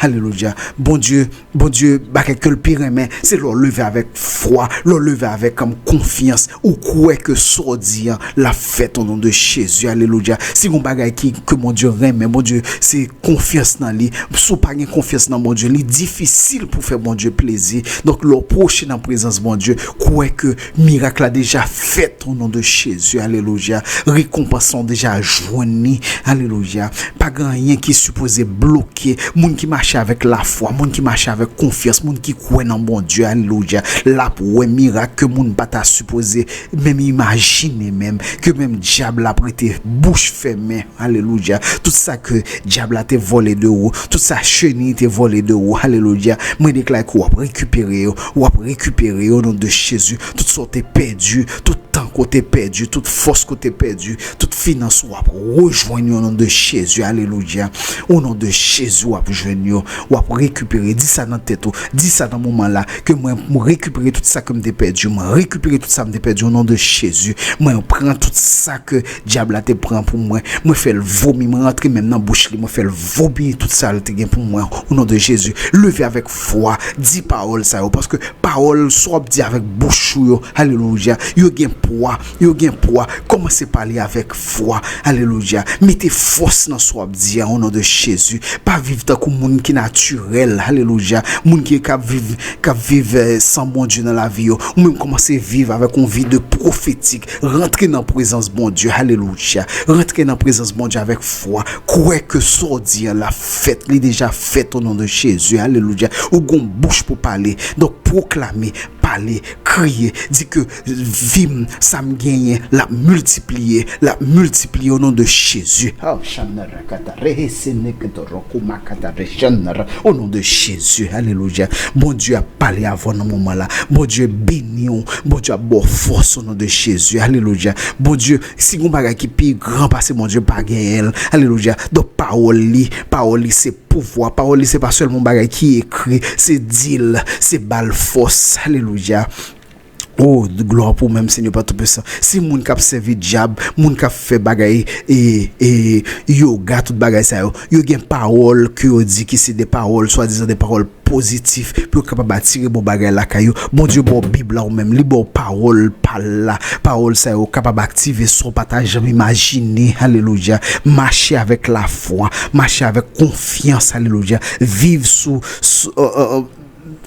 alelouya. Bondye, Bondye, bagay ke l pi renmen, se lè w leve avèk fwa, lè w leve avèk, um, konfyans, ou kwè ke sa w di an, l ap fèt o non de Jezi. Alelouya. Si gon bagay ki, ke Bondye renmen, Bondye, se konfyans nan li. Si w pa gen konfyans nan Bondye, li difisil pou fè Bondye plezi. Donk, lè w pwoche nan prezans Bondye, kwè ke mirak la deja fèt o non de Jezi. Alelouya. Rekonpans lan w deja jwenn li. Alelouya. Pa gen anyen ki sipoze bloke moun ki mache avèk lafwa, moun ki mache avèk konfyans, moun ki kwè nan Bondye. Alelouya. L ap wè mirak ke moun pa ta sipoze menm imajine menm, ke menm dyab la ap rete bouch fèmen. Alelouya. Tout sa ke dyab la te vòlè de ou, tout sa cheni te vòlè de ou, alelouya, mwen deklare ke w ap rekipere yo, w ap rekipere yo o non de Jezi. Tout sa w te pèdi, tout tan ke w te pèdi, tout fòs ke w te pèdi, tout finans ou w ap rejwenn yo o non de Jezi, alelouya. O non de Jezi, w ap jwenn yo, w ap rekipere. Di sa nan tèt ou, di sa nan moman la, ke mwen, mwen rekipere tout sa ke m te pèdi, mwen rekipere tout sa m te pèdi o non de Jezi. Mwen pran tout sa ke dyab la te pran pou mwen. Mwen fè l vomi, mwen rantre menm nan bouch li, mwen fè l vomi tout sa l te gen pou mwen, o non de Jezi. Leve avèk fwa, di pawòl sa yo, paske pawòl sa w ap di avèk bouch ou yo, alelouya, yo gen pwa, yo gen pwa. Kòmanse pale avèk fwa, alelouya. Mete fòs nan sa w ap di a, o non de Jezi. Pa viv tankou moun ki natirèl, alelouya. Moun ki, k ap viv, k ap viv, eh, san Bondye nan lavi yo. Ou menm kòmanse viv avèk yon vi de pwofetik. Rantre nan prezans Bondye. Alelouya. Rantre nan prezans Bondye avèk fwa. Kwè ke sa w di an l ap fèt. Li deja fèt o non de Jezi. Alelouya. Ou gon bouch pou pale. Donk, pwoklame, pale, kriye. Di ke vi m, sa m genyen, l ap miltipliye. L ap miltipliye o non de Jezi. Oh, shanara kata, rehesene kete roko makata, reshanara. O non de Jezi. Alelouya. Bondye ap pale avè w nan moman la. Bondye beni w. Bondye ap ba w fòs o non de Jezi. Alelouya. Bondye, si gon bagay ki pi gran pase Bondye, pa genyen l. Alelouya. Donk, pawòl li, pawòl li se pouvwa. Pawòl li se pa sèlman yon bagay ki ekri, se di l, se ba l fòs. Alelouya. Oh, glwa pou ou menm, Senyè Pè Toupisan. Si moun k ap sèvi dyab, moun k ap fè bagay, e, e, yoga, tout bagay sa yo, yo gen pawòl ke yo di ki se de pawòl, swadizan de pawòl pozitif, pou yo kapab atire bon bagay lakay yo. Bondye ba w Bib la ou menm, li ba w pawòl pa l la. Pawòl sa yo kapab aktive sa w pa ta janm imajine. Alelouya. Mache avèk lafwa, mache avèk konfyans. Alelouya. Viv sou, sou, euh, euh,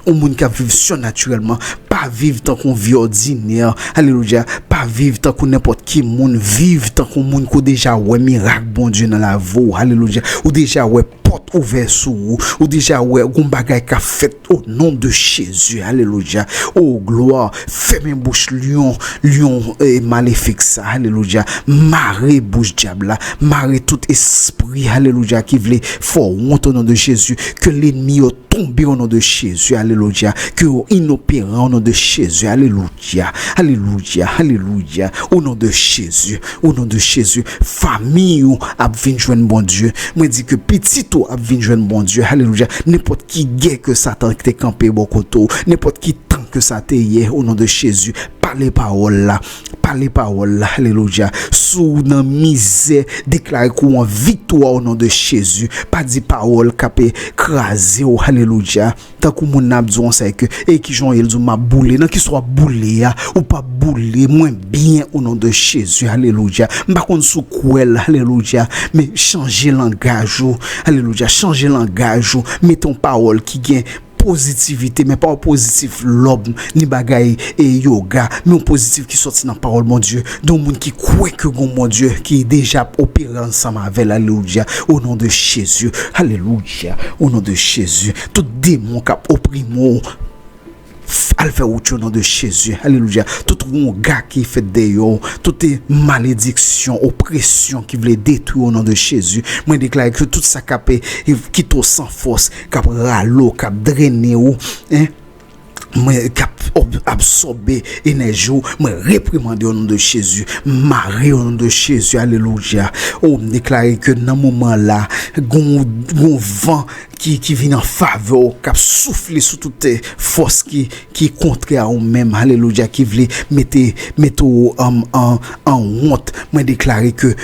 yon moun k ap viv sènatirèlman, pa viv tankou yon vi òdinè. Alelouya. Pa viv tankou nenpòt ki moun. Viv tankou yon moun ki w deja wè mirak Bondye nan lavi w. Alelouya. Ou deja wè pòt ouvè sou ou. Ou deja wè gon bagay k ap fèt o non de Jezi. Alelouya. O glwa. Fèmen bouch lyon, lyon eh, malefik sa. Alelouya. Mare bouch dyab la. Mare tout espri, alelouya, ki vle fè w wont o non de Jezi. Ke lènmi yo tonbe o non de Jezi. Alelouya. Ke yo inoperan o non de Jezi. Alelouya. Alelouya. Alelouya. O non de Jezi. O non de Jezi. Fanmi ou ap vin jwenn Bondye. Mwen di ke pitit ou ap vin jwenn Bondye. Alelouya. Nenpòt ki gè ke Satan te kanpe bò kote w. Nenpòt ki tan ke sa te ye. O non de Jezi. Pale pawòl la. Pale pawòl la. Alelouya. Si w nan mizè, deklare ke w an viktwa o non de Jezi. Pa di pawòl k ap kraze w. Alelouya. Tankou moun nan ap di w sa ke, e kijan w ye, l di w m ap boule. Nan kisa w ap boule a? Ou p ap boule. Mwen byen o non de Jezi. Alelouya. M pa konn si w kwè l. Alelouya. Men chanje langaj ou. Alelouya. Chanje langaj ou. Mete yon pawòl ki gen pozitivite, men pa yon pozitif lòb, ni bagay e yoga, men yon pozitif ki sòti nan pawòl Bondye, de yon moun ki kwè ke gon Bondye ki deja ap opere ansanm avè l. Alelouya. O non de Jezi. Alelouya. O non de Jezi. Tout demon k ap oprime w, f- al fè wout yo o non de Jezi. Alelouya. Tout wonga ki fèt dèyè w, tout malediksyon, opresyon ki vle detwi w o non de Jezi. Mwen deklare ke tout sa k ap eh, kite w san fòs, k ap rale w, k ap drennen w, en, mwen k ap ob- absòbe enèji w, mwen reprimande o non de Jezi, mare o non de Jezi. Alelouya. O, m deklare ke nan moman la, gon, gon van ki, ki vin an favè w, k ap soufle sou tout eh, fòs ki, ki kontrè a ou menm. Alelouya. Ki vle mete, mete w an, an, an wont. Mwen deklare ke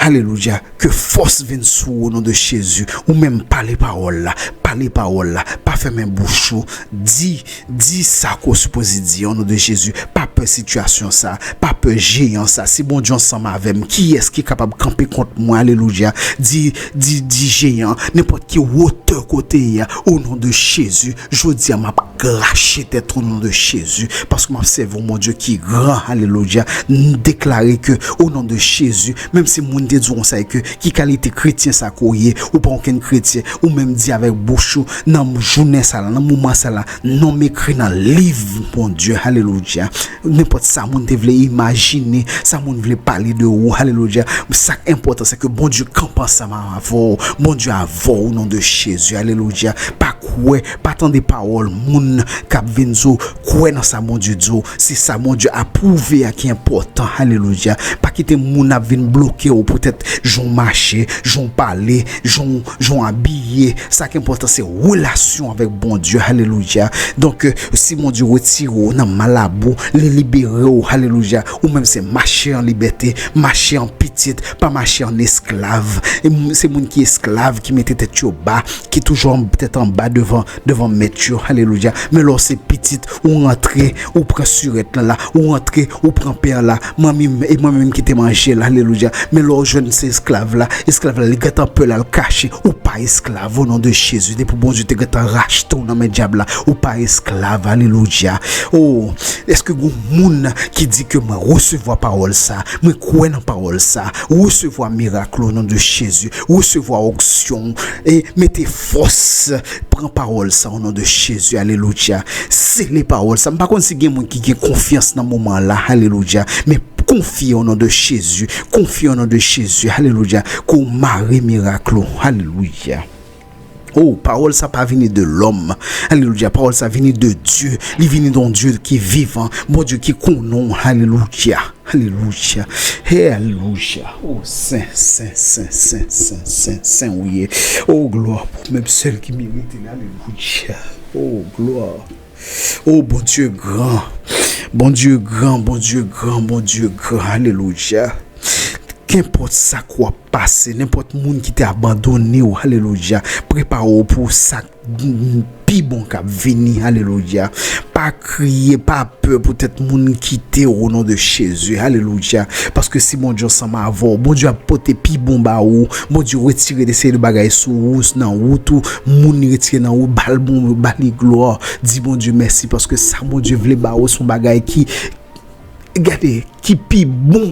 Alelouya. Ke fòs vin sou ou o non de Jezi. Ou menm pale pawòl la. Pale pawòl la. Pa fèmen bouch ou. Di, di sa ke w sipoze di o non de Jezi. Pa pè sitiyasyon sa. Pa pè jeyan sa. Si Bondye ansanm avè m, kiyès ki kapab kanpe kont mwen? Alelouya. Di, di, di jeyan, nenpòt ki wotè kote ye a, o non de Jezi, jodi a m ap krache tèt ou o non de Jezi, paske m ap sèvi yon Bondye ki gran. Alelouya. M deklare ke o non de Jezi, menm si moun te di w sa, ke ki kalite kretyen sa ke w ye, ou pa okenn kretyen, ou menm di avèk bouch ou, nan jounen sa la, nan moman sa la, non m ekri nan liv Bondye. Alelouya. Nenpòt sa moun te vle imajine, sa moun vle pale de ou. Alelouya. Sa k enpòtan, se ke Bondye kanpe ansanm avè w. Bondye avè w o non de Jezi. Alelouya. Pa kwè, pa tande pawòl moun k ap vin di w. Kwè nan sa Bondye di w. Se sa Bondye apwouve a ki enpòtan. Alelouya. Pa kite moun ap vin bloke w poutèt jan w mache, jan w pale, jan w, jan w abiye. Sa ki enpòtan, se relasyon avèk Bondye. Alelouya. Donk, eh, si Bondye retire w nan malabou, li libere w. Alelouya. Ou menm se mache an libète, mache an pitit, pa mache an esklav. E m- se moun ki esklav, ki mete tèt yo ba, ki toujou an- tèt anba devan, devan mèt yo. Alelouya. Men lè w se pitit, ou rantre, ou pran sirèt lan la, ou rantre, ou pran pen an la. Manmi m, e mwen menm ki te manje l. Alelouya. Men lè w jwenn se esklav la, esklav la, li gentan pè l al kache. Ou pa esklav, o non de Jezi. Depi Bondye te gentan rachte w nan men dyab la, ou pa esklav. Alelouya. O, èske gon moun ki di ke mwen resevwa pawòl sa, mwen kwè nan pawòl sa, resevwa mirak la o non de Jezi, resevwa onksyon, e mete fòs, pran pawòl sa o non de Jezi. Alelouya. Sele pawòl sa. M pa konn si gen moun ki gen konfyans nan moman la. Alelouya. Men konfye o non de Jezi. Konfye o non de Jezi. Alelouya. Ke w mare mirak la. Alelouya. O, pawòl sa pa vini de lòm. Alelouya. Pawòl sa vini de Dye. Li vini de yon Dye ki vivan. Bondye ki konnen w. Alelouya. Alelouya. Hey, alelouya. O, sen, sen, sen, sen, sen, sen, sen ou ye. O, glwa pou menm sèl ki merite l. Alelouya. O, glwa. O, Bondye gran. Bondye gran, Bondye gran, Bondye gran. Alelouya. Kenpòt sa k w ap pase, nenpòt moun ki te abandone w, alelouya, prepare w pou sa k pi bon k ap vini. Alelouya. Pa kriye, pa pè poutèt moun kite w o non de Jezi. Alelouya. Paske si Bondye ansanm avè w, Bondye ap pote pi bon ba ou. Bondye retire de seri de bagay sou ou, nan wout ou. Moun li retire nan ou, ba l bon, ba li glwa. Di Bondye mèsi paske sa Bondye vle ba ou se yon bagay ki Gade, ki pi bon.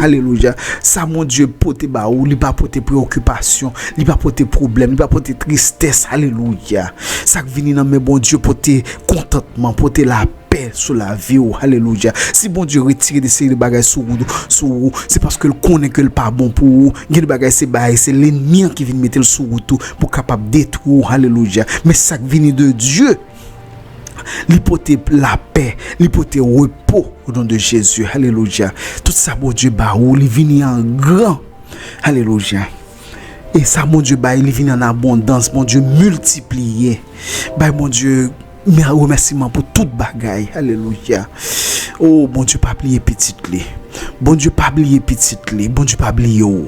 Alelouya. Sa Bondye pote ba ou, li pa pote preokipasyon, li pa pote pwoblèm, li pa pote tristès. Alelouya. Sa k vini nan men Bondye pote kontantman, pote lapè sou lavi w. Alelouya. Si Bondye retire de seri de bagay sou ou, sou ou, se paske l konnen ke l pa bon pou ou. Gen de bagay se bagay, se lènmi an ki vin mete l sou ou tou pou kapab detwi w. Alelouya. Men sa k vini de Dye, li pote lapè, li pote repo o non de Jezi. Alelouya. Tout sa Bondye ba ou, li vini an gran. Alelouya. E sa Bondye bay, li vini an abondans. Bondye miltipliye. Bay Bondye mè-, remèsiman pou tout bagay. Alelouya. O, Bondye pa bliye pitit li. Bondye pa bliye pitit li. Bondye pa bliye w.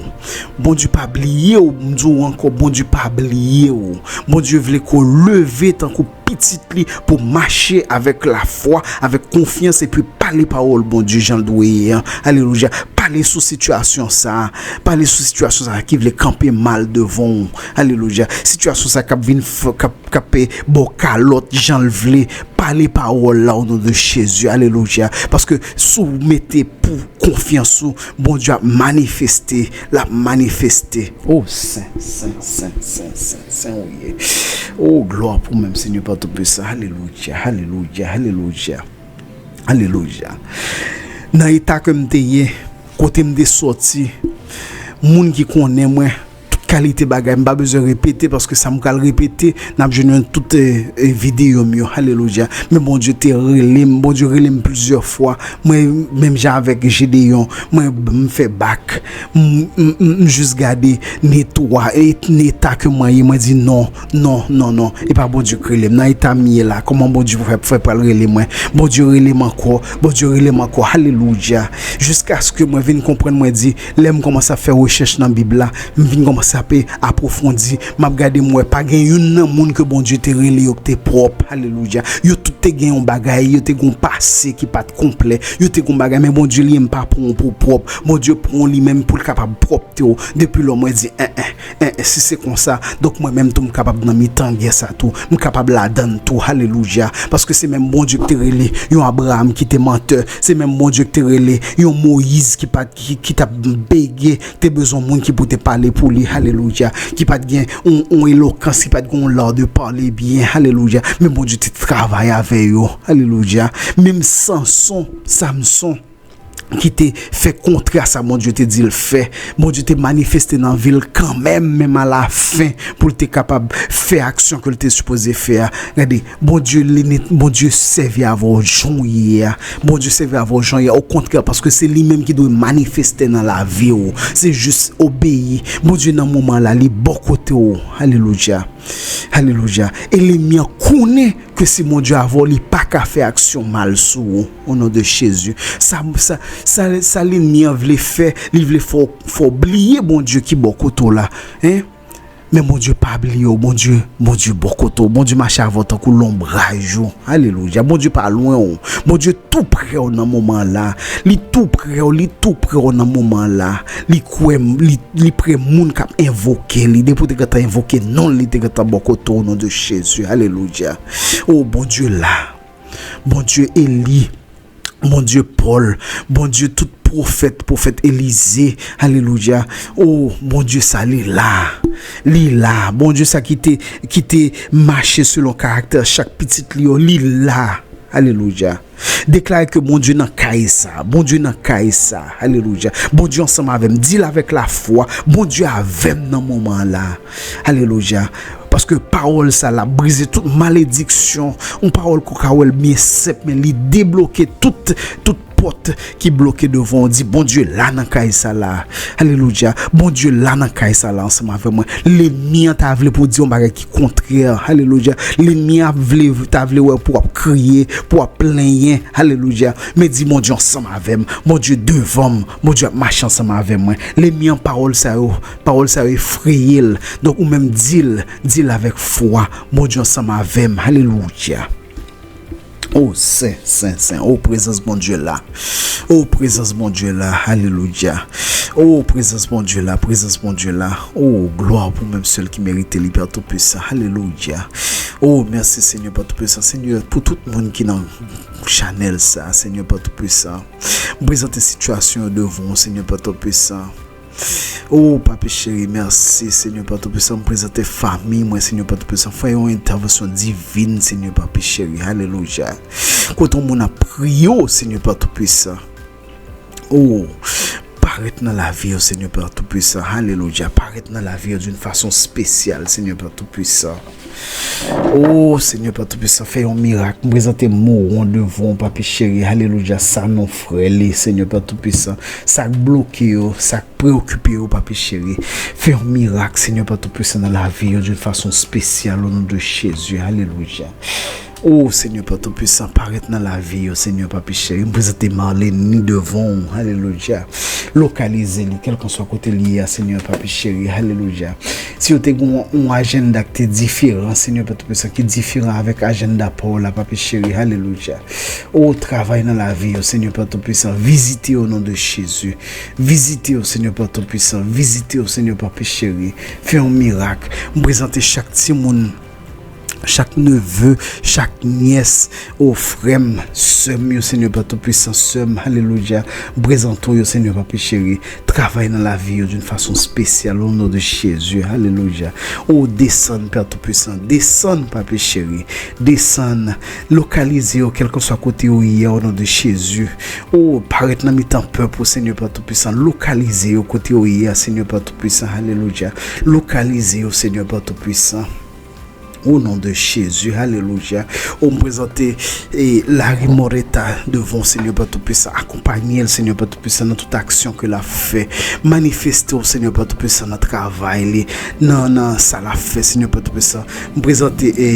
Bondye pa bliye w. M di w ankò, Bondye pa bliye w. Bondye vle ke w leve tankou pitit li pou mache avèk lafwa, avèk konfyans, epi pale pawòl Bondye jan l dwe ye an. Alelouya. Pale sou sitiyasyon sa a. Pale sou sitiyasyon sa a ki vle kanpe mal devan w. Alelouya. Sitiyasyon sa a k ap vin f-, k ap, k ap, eh, ba w kalòt jan l vle. Pale pawòl la o non de Jezi. Alelouya. Paske si w mete pou konfyans ou, Bondye ap manifeste. L ap manifeste. O sen, sen, sen, sen, sen, sen ou ye. O, glwa pou menm Senyè pa tou pwisan. Alelouya, alelouya, alelouya. Alelouya. Nan eta ke m te ye, kote m te sòti, moun ki konnen mwen, tout kalite bagay, m pa bezwen repete, paske sa m pral repete, n ap jwenn yo nan tout, eh, eh, videyo m yo. Alelouya. Men Bondye te rele m, Bondye rele m plizyè fwa. Mwen, menm jan avèk Jedeyon, mwen, m fè bak. M, m, m, m jis gade netwa, e, eta ke mwen ye, mwen di non, non, non, non. E pa Bondye k rele m. Nan eta m ye la, kòman Bondye fè, fè pral rele mwen? Bondye rele m ankò, Bondye rele m ankò. Alelouya. Jiskaske mwen vin konprann, mwen di, lè m kòmanse ap fè rechèch nan Bib la, m vin kòmanse ap apwofondi, m ap gade, m wè pa gen youn nan moun ke Bondye te rele yo ki te pwòp. Alelouya. Yo tout te gen yon bagay, yo te gen yon pase ki pa t konplè. Yo te gen yon bagay, men Bondye li menm pa pran w pou pwòp. Bondye pran w li menm pou l kapab pwòpte w. Depi lò mwen di, en, en, en, en, si se konsa, donk mwen menm tou m kapab nan mitan gè sa tou. M kapab ladan l tou. Alelouya. Paske se menm Bondye ki te rele yon Abraram ki te mantè. Se menm Bondye ki te rele yon Moyiz ki pa t, ki, ki t ap bege, te bezwen moun ki pou te pale pou li. Alelouya. Ki pa t gen yon, yon elokans, ki pa t gen yon lar de pale byen. Alelouya. Men Bondye te travay avè yo. Alelouya. Menm Sanson, Samson, ki te fè kontrè a sa Bondye te di l fè. Bondye te manifeste nan vi l kanmenm, menm alafen, pou l te kapab fè aksyon ke l te sipoze fè a. Gade, Bondye li, Bondye sèvi avè w jan w ye a. Bondye sèvi avè w jan w ye a. Okontrè, paske se li menm ki dwe manifeste nan lavi w. Se jis obeyi. Bondye nan moman la, li bò kote w. Alelouya. Alelouya. E lènmi an konnen ke si Bondye avè w, li pa ka fè aksyon mal sou ou. O non de Jezi. Sa, sa, sa, sa lènmi an vle fè, li vle fè w, fè w bliye Bondye ki bò kote w la. Hein? Men Bondye pa bliye w, Bondye, Bondye bò kote w, Bondye mache avè w tankou lonbraj ou. Alelouya. Bondye pa lwen w. Bondye tou pre w nan moman la. Li tou pre w, li tou pre w nan moman la. Li kwè, li, li pre moun k ap envoke li. Depi w te gentan envoke non l, li te gentan bò kote w, o non de Jezi. Alelouya. O, Bondye la. Bondye Eli. Bondye Pòl, Bondye tout pwofèt, pwofèt Elize, alelouya. O, Bondye sa, li la, li la. Bondye sa ki te, ki te mache selon karaktè chak pitit li yo, li la, alelouya. Deklare ke Bondye nan kay sa, Bondye nan kay sa, alelouya. Bondye ansanm avè m, di l avèk lafwa, Bondye avè m nan moman an la, alelouya. Paske pawòl sa la brize tout malediksyon. Yon pawòl ke w ka wè l byen senp, men li debloke tout, tout pòt ki bloke devan w. Di, Bondye la nan kay sa la. Alelouya. Bondye la nan kay sa la ansanm avè mwen. Lènmi an ta vle pou w di yon bagay ki kontrè. Alelouya. Lènmi an vle, ta vle wè pou w ap kriye, pou w ap plenyen. Alelouya. Men di, Bondye ansanm avè m. Bondye devan m. Bondye ap mache ansanm avè mwen. Lènmi an, pawòl sa yo, pawòl sa yo efreye l. Donk, ou menm di l, di l avèk fwa, Bondye ansanm avè m. Alelouya. O sen, sen, sen. O, prezans Bondye la. O, prezans Bondye la. Alelouya. O, prezans Bondye la. Prezans Bondye la. O, glwa pou menm sèl ki merite li, Pè Toupisan. Alelouya. O, mèsi, Senyè, Pè Toupisan. Senyè, pou tout moun ki nan chanèl sa, Senyè, Pè Toupisan, m prezante sitiyasyon yo devan w, Senyè, Pè Toupisan. O, Papi cheri, mèsi, Senyè, Pè Toupisan. M prezante fanmi mwen, Senyè, Pè Toupisan. Fè yon entèvansyon divin, Senyè, Papi cheri. Alelouya. Kote yon moun ap priye w, Senyè, Pè Toupisan. O, parèt nan lavi yo, Senyè, Pè Toupisan. Alelouya. Parèt nan lavi yo d'une façon spéciale, Senyè, Pè Toupisan. O, Senyè, Pè Toupisan, fè yon mirak. M prezante Mowon devan w, Papi cheri. Alelouya. Sanon frè li, Senyè, Pè Toupisan. Sa k bloke yo, sa k preokipe yo, Papi cheri. Fè yon mirak, Senyè, Pè Toupisan, nan lavi yo d'une façon spéciale, au nom de Jésus. Alelouya. O, Senyè, Pè Toupisan, parèt nan lavi yo, Senyè, Papi cheri. M prezante Marlene devan w. Alelouya. Lokalize li, kèlkanswa kote li ye a, Senyè, Papi cheri. Alelouya. Si yo te gen yon, yon ajanda ki te diferan, Senyè, Pè Toupisan, ki diferan avèk ajanda pa w la, Papi cheri. Alelouya. O, travay nan lavi yo, Senyè, Pè Toupisan. Vizite yo, au nom de Jésus. Vizite yo, Senyè, Pè Toupisan. Vizite yo, Senyè, Papi cheri. Fè yon mirak. M prezante chak timoun, chak neve, chak nyès, o, frè m, sè m yo, Senyè, Pè Toupisan, sè m, alelouya. M prezante w yo, Senyè, Papi cheri. Travay nan lavi yo d'une façon spéciale, au nom de Jésus, alelouya. O, desann, Pè Toupisan, desann, Papi cheri. Desann, lokalize yo, kèlkanswa kote yo ye, au nom de Jésus. O, parèt nan mitan pèp ou, Senyè, Pè Toupisan. Lokalize yo kote yo ye a, Senyè, Pè Toupisan, alelouya. Lokalize yo, Senyè, Pè Toupisan. Au nom de Jésus, alelouya. O, m prezante, e, Larry Moreta devan w, Senyè, Pè Toupisan. Akonpanye l, Senyè, Pè Toupisan, nan tout aksyon ke l ap fè. Manifeste w, Senyè, Pè Toupisan, nan travay li, nan, nan sa l ap fè, Senyè, Pè Toupisan. M prezante, e,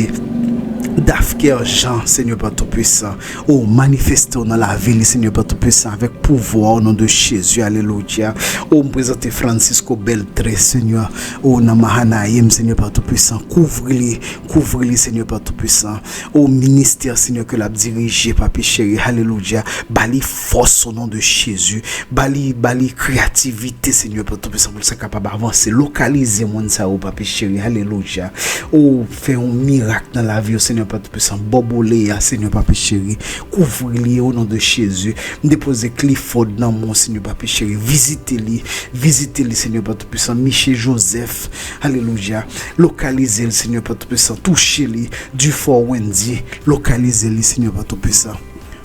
Dafker Jean, Senyè, Pè Toupisan. O, manifeste w nan lavi li, Senyè, Pè Toupisan, avèk pouvwa, au nom de Jésus, alelouya. O, m prezante Francisco Beltré, Senyè, o, nan Mahanaim, Senyè, Pè Toupisan, kouvri li, kouvri li, Senyè, Pè Toupisan. O, ministè, Senyè, ke l ap dirije, Papi cheri, alelouya. Ba li fòs, au nom de Jésus. Ba li, ba li kreyativite, Senyè, Pè Toupisan, pou l sa kapab avanse. Lokalize moun sa yo, Papi cheri, alelouya. O, fè yon mirak nan lavi yo, Senyè, Pè Toupisan. Bòbole a, Senyè, Papi cheri. Kouvri li, au nom de Jésus. M depoze Clifford nan men w, Senyè, Papi cheri. Vizite li. Vizite li, Senyè, Pè Toupisan. Miche Joseph. Alelouya. Lokalize l, Senyè, Pè Toupisan. Touche li. Dufort Wendy. Lokalize li, Senyè, Pè Toupisan.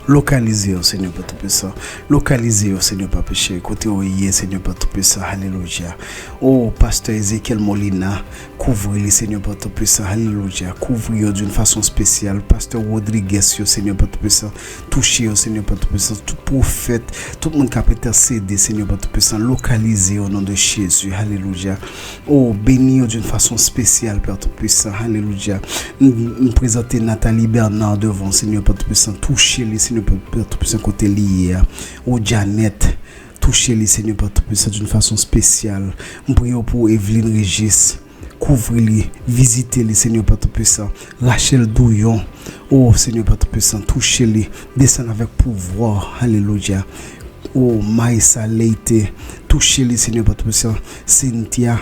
Lokalize yo, Senyè, Pè Toupisan. Lokalize yo, Senyè, Papi cheri. Kote yo ye, Senyè, Pè Toupisan. Alelouya. O, pastè Ezekiel Molina, kouvri li, Senyè, Pè Toupisan. Alelouya. Kouvri yo d'une façon spéciale. Pastè Rodriguez yo, Senyè, Pè Toupisan. Touche yo, Senyè, Pè Toupisan. Tout pwofèt, tout moun k ap entèsede, Senyè, Pè Toupisan. Lokalize yo, au nom de Jésus. Alelouya. O, beni yo d'une façon spéciale, Pè Toupisan. Alelouya. M, m prezante Nathalie Bernard devan w, Senyè, Pè Toupisan. Touche li, Senyè, Pè, Pè Toupisan, kote li ye a. O, Janet, touche li, Senyè, Pè Toupisan, d'une façon spéciale. M priye w pou Eveline Régis. Kouvri li, vizite li, Senyè, Pè Toupisan. Rachel Douyon, o, Senyè, Pè Toupisan, touche li. Desann avèk pouvwa. Alelouya. O, Maïsa Leite, touche li, Senyè, Pè Toupisan. Cynthia,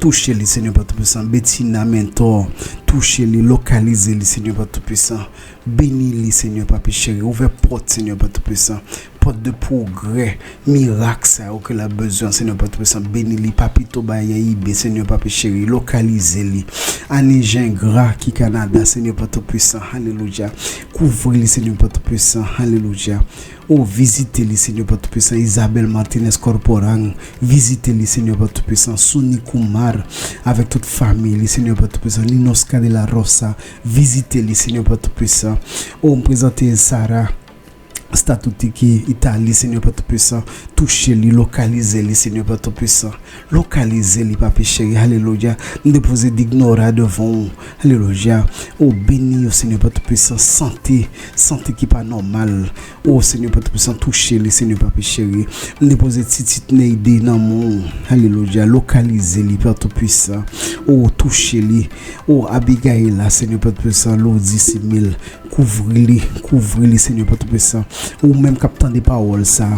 touche li, Senyè, Pè Toupisan. Bettina Mentor, touche li, lokalize li, Senyè, Pè Toupisan. Beni li, Senyè, Papi cheri. Ouvè pòt, Senyè, Pè Toupisan. Pòt de pwogrè, mirak sa yo ke l ap bezwen, Senyè, Pè Toupisan. Beni li, Papito Bayayibe, Senyè, Papi cheri. Lokalize li. Annie Gingras ki Kanada, Senyè, Pè Toupisan. Alelouya. Kouvri li, Senyè, Pè Toupisan. Alelouya. O, vizite li, Senyè, Pè Toupisan. Isabel Martinez Corporang, vizite li, Senyè, Pè Toupisan. Souni Kumar, avèk tout fanmi li, Senyè, Pè Toupisan. Ninosca de la Rosa, vizite li, Senyè, Pè Toupisan. O, m prezante Sarah Statuti ki Itali, Senyè Pè Toupisan, touche li, lokalize li, Senyè Pè Toupisan. Lokalize li, Papa cheri, alelouya. M depoze Dignora devan ou, alelouya. O, beni yo, Senyè Pè Toupisan, sante, sante ki pa nòmal. O, Senyè Pè Toupisan, touche li, Senyè Papa cheri. M depoze Titit Neyde nan men ou, alelouya. Lokalize li, Pè Toupisan. O, touche li. O, Abigaila, Senyè Pè Toupisan, Lodi Simil. Kouvri li, kouvri li, Senyè Pè Toupisan. Ou menm k ap tande pawòl sa,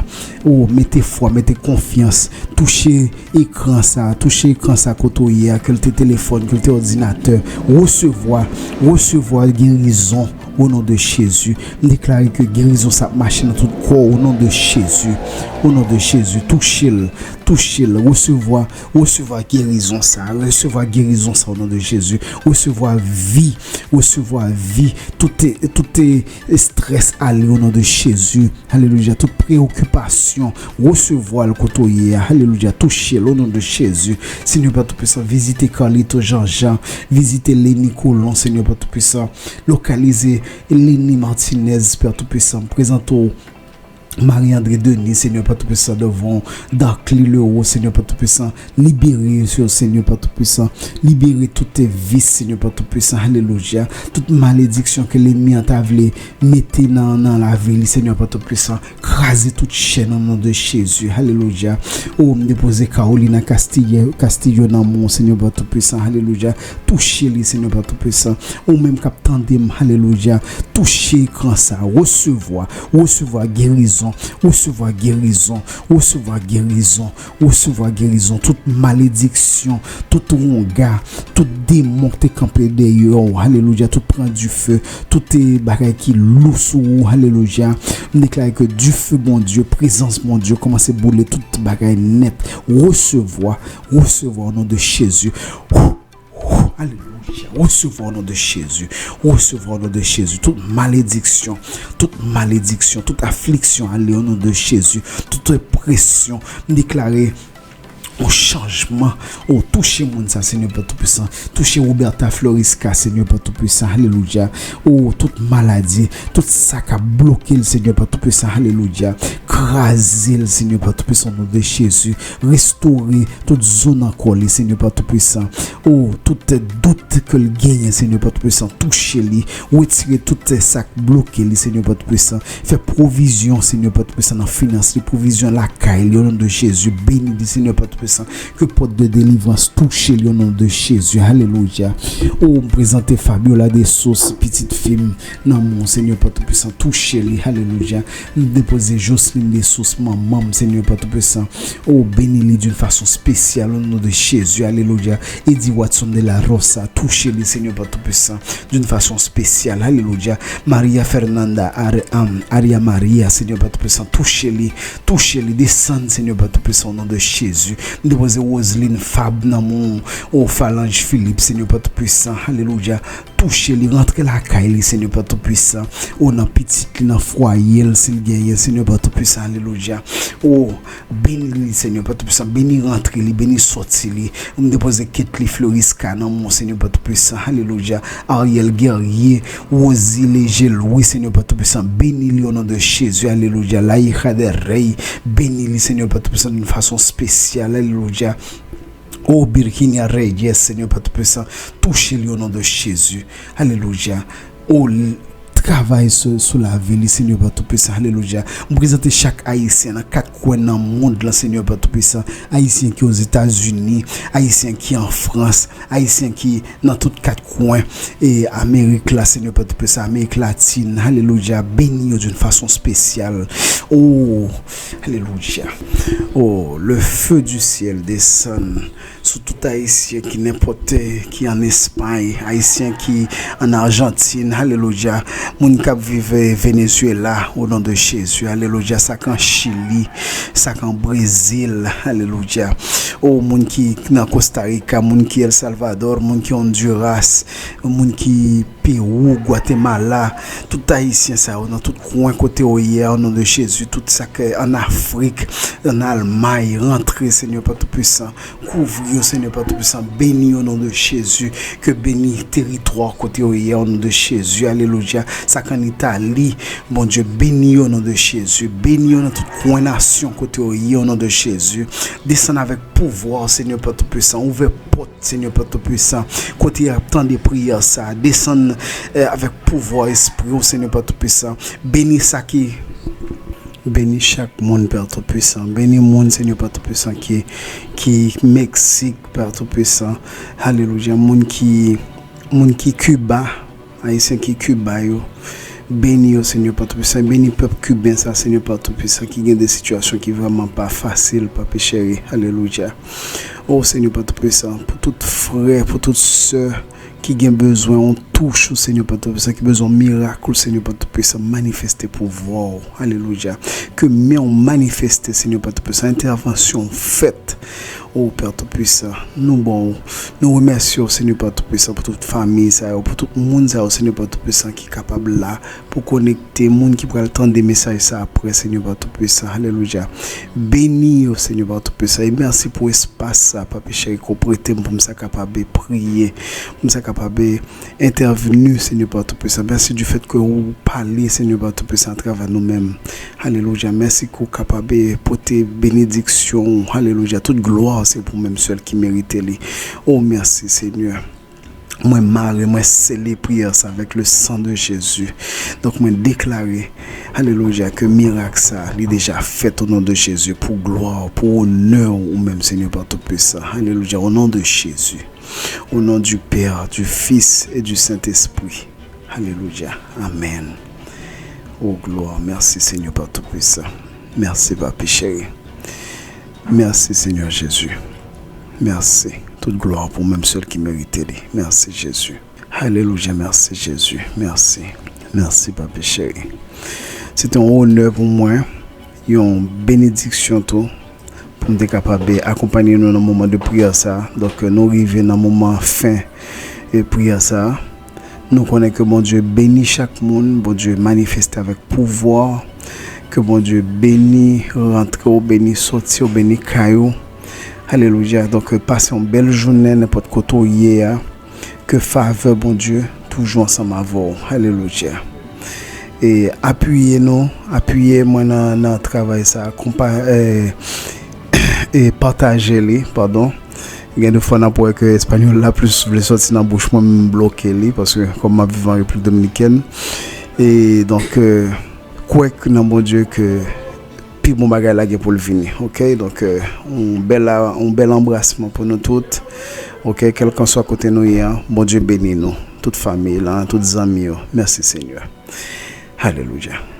ou mete fwa, mete konfyans, touche ekran sa, touche ekran sa kote w ye a, ke l te telefòn, ke l te òdinatè. Resevwa, resevwa gerizon, o non de Jezi. M deklare ke gerizon sa ap mache nan tout kò w, o non de Jezi. O non de Jezi, touche l, touche l, resevwa, resevwa gerizon sa, resevwa gerizon sa, o non de Jezi. Resevwa vi, resevwa vi. Tout, tout strès ale, o non de Jezi. Alelouya. Tout preyokipasyon, resevwa l kote w ye a. Alelouya. Touche l, o non de Jezi. Senyè Pè Toupisan, vizite Carlito Jean Jean, vizite Leni Colon, Senyè Pè Toupisan. Lokalize Leni Martinez, Pè Toupisan. Prezante w Marie André Denis, Senyè Pè Toupisan, devan w. Darkly Leroux, Senyè Pè Toupisan. Libere yo, Senyè Pè Toupisan. Libere tout vis, Senyè Pè Toupisan. Alelouya. Tout malediksyon ke lènmi an ta vle mete nan, nan lavi li, Senyè Pè Toupisan. Kraze tout chèn, o non de Jezi. Alelouya. O, m depoze Carolina Castillo, Castillo nan men w, Senyè Pè Toupisan. Alelouya. Touche li, Senyè Pè Toupisan. Ou menm k ap tande m, alelouya. Touche ekran sa. Resevwa, resevwa gerizon, resevwa gerizon, resevwa gerizon, resevwa gerizon. Tout malediksyon, tout wonga, tout demon ki te kanpe dèyè w, alelouya, tout pran dife, tout, eh, bagay ki lou sou ou, alelouya. M deklare ke dife Bondye, prezans Bondye kòmanse boule tout bagay nèt. Resevwa, resevwa o non de Jezi. Alelouya. Resevwa o non de Jezi. Resevwa o non de Jezi. Tout malediksyon, tout malediksyon, tout afliksyon ale o non de Jezi. Tout opresyon, m deklare yon chanjman. O, touche moun sa, Senyè Pè Toupisan. Touche Roberta Florisca, Senyè Pè Toupisan. Alelouya. O, tout maladi, tout sa k ap bloke l, Senyè Pè Toupisan. Alelouya. Kraze l, Senyè Pè Toupisan, o non de Jezi. Restore tout zòn nan kò li, Senyè Pè Toupisan. O, tout dout ke l genyen, Senyè Pè Toupisan, touche li. Retire tout sa k bloke li, Senyè Pè Toupisan. Fè pwovizyon, Senyè Pè Toupisan, nan finans li, pwovizyon lakay li, o non de Jezi. Beni li, Senyè Pè Toupisan. Ke pòt de delivrans touche li, o non de Jezi. Alelouya. O, m prezante Fabiola de Souce, pitit fi m, nan men w, Senyè Pè Toupisan, touche li. Alelouya. M depoze Jocelyn de Souce, manman m, Senyè Pè Toupisan. O, beni li d'une façon spéciale, o non de Jezi. Alelouya. Eddie Watson de la Rosa, touche li, Senyè Pè Toupisan, d'une façon spéciale. Alelouya. Maria Fernanda Ar-, um, Aria Maria, Senyè Pè Toupisan, touche li, touche li, desann, Senyè Pè Toupisan, o non de Jezi. M depoze Roseline Fab nan men w, o Falange Philippe, Senyè Pè Toupisan. Alelouya. Touche li, rantre lakay li, Senyè Pè Toupisan. O, nan pitit li, nan fwaye l, si l genyen, Senyè Pè Toupisan. Alelouya. O, beni li, Senyè Pè Toupisan. Beni rantre li, beni sòti li. M depoze Ketly Florisca nan men w, Senyè Pè Toupisan. Alelouya. Ariel Guerrier, Rosie Léger Louis, Senyè Pè Toupisan. Beni li, o non de Jezi. Alelouya. La hija del rey, beni li, Senyè Pè Toupisan, d'une façon spéciale. Alelouya. O Virginia Reyes, Senyè Pè Toupisan, touche li o non de Jezi. Alelouya. O, l-, travay sou, sou lavi li, Senyè Pè Toupisan. Alelouya. M prezante chak Ayisyen nan kat kwen nan mond lan, Senyè Pè Toupisan. Ayisyen ki Ozetazini, Ayisyen ki an Frans, Ayisyen ki nan tout kat kwen e Amerik la, Senyè Pè Toupisan, Amerik Latin. Alelouya. Beni yo d'une façon spéciale. O, alelouya. O, le feu du ciel desann sou tout Ayisyen ki nenpòt ki an Espay, Ayisyen ki an Ajantin, alelouya, moun k ap viv Venezuela, o non de Jezi, alelouya, sa k an Chili, sa k an Brezil, alelouya, o moun ki nan Costa Rica, moun ki El Salvador, moun ki Honduras, moun ki Pewou, Gwatemala, tout Ayisyen sa yo nan tout kwen kote yo ye a, o non de Jezi, tout sa k an Afrik, an Almay, rantre, Senyè Pè Toupisan, kouvri yo, Senyè Pè Toupisan, beni yo, o non de Jezi. Ke beni teritwa kote yo ye, o non de Jezi. Alelouya. Sa k ann Itali, Bondye, beni yo, o non de Jezi. Beni yo nan tout kwen nasyon kote yo ye, o non de Jezi. Desann avèk pouvwa, Senyè Pè Toupisan. Ouvè pòt, Senyè Pè Toupisan. Kote y ap tande priyè sa, desann, eh, avèk pouvwa Espri w, Senyè Pè Toupisan. Beni sa ki Beni chak moun, Pè Toupisan. Beni moun, Senyè Pè Toupisan, ki, ki Meksik, Pè Toupisan. Alelouya. Moun ki, moun ki Kiba, Ayisyen ki Kiba yo. Beni yo, Senyè Pè Toupisan. Beni pèp kiben sa, Senyè Pè Toupisan, ki gen de sitiyasyon ki vrèman pa fasil, Papi cheri. Alelouya. O Senyè Pè Toupisan, pou tout frè, pou tout sè, ki gen bezwen yon touch ou, Senyè Pè Toupisan, ki bezwen yon mirak ou, Senyè Pè Toupisan, manifeste pouvwa w. Alelouya. Ke men w manifeste, Senyè Pè Toupisan, entèvansyon w fèt. O Pè Toupisan, nou bon w, nou remèsye w, Senyè Pè Toupisan, pou tout fanmi sa yo, pou tout moun sa yo, Senyè Pè Toupisan, ki kapab la, pou konekte moun ki pral tande mesaj sa apre, Senyè Pè Toupisan. Alelouya. Beni yo, Senyè Pè Toupisan. E mèsi pou espas sa, Papi cheri, ke w prete m pou m sa kapab priye, pou m sa kapab entèvni, Senyè Pè Toupisan. Mèsi du fait ke ou pale, Senyè Pè Toupisan, atravè nou menm. Alelouya. Mèsi ke w kapab pote benediksyon ou. Alelouya. Tout glwa se pou ou menm sèl ki merite li. O, mèsi, Senyè. Mwen mare, mwen sele priyè sa avèk le sang de Jésus. Donk, mwen deklare, alelouya, ke mirak sa, li deja fèt o non de Jezi, pou glwa, pou onè ou menm, Senyè Pè Toupisan. Alelouya, o non de Jezi. O non du Père, du Fils et du Saint-Esprit. Alelouya. Amèn. O glwa. Mèsi, Senyè Pè Toupisan. Mèsi, Papi cheri. Mèsi, Senyè Jezi. Mèsi. Tout glwa pou ou menm sèl ki merite li. Mèsi, Jezi. Alelouya. Mèsi, Jezi. Mèsi. Mèsi, Papi cheri. Se te yon onè pou mwen, yon benediksyon tou, pou m te kapab akonpanye nou nan moman de priyè sa. Donk, nou rive nan moman fen e priyè sa. Nou konnen ke Bondye beni chak moun, Bondye manifeste avèk pouvwa, ke Bondye beni rantre w, beni sòti w, beni kay ou. Alelouya. Donk, pase yon bèl jounen nenpòt kote w ye a. Ke favè Bondye toujou ansanm avè w. Alelouya. E apiye nou, apiye mwen nan, nan travay sa, konpa, e, e pataje li, padon. Gen de fwa n ap wè ke espanyòl la plis vle sòti nan bouch mwen, m bloke li, paske kòm m ap viv an Repiblik Dominikèn. E donk, e, kwè k nan Bondye ke pi bon bagay la gen pou l vini, oke? Donk, e, yon bèl, yon bèl anbrasman pou nou tout, oke? Kèlkanswa kote nou ye a, Bondye beni nou, tout fanmi la, tout zanmi yo. Mèsi, Senyè. Alelouya.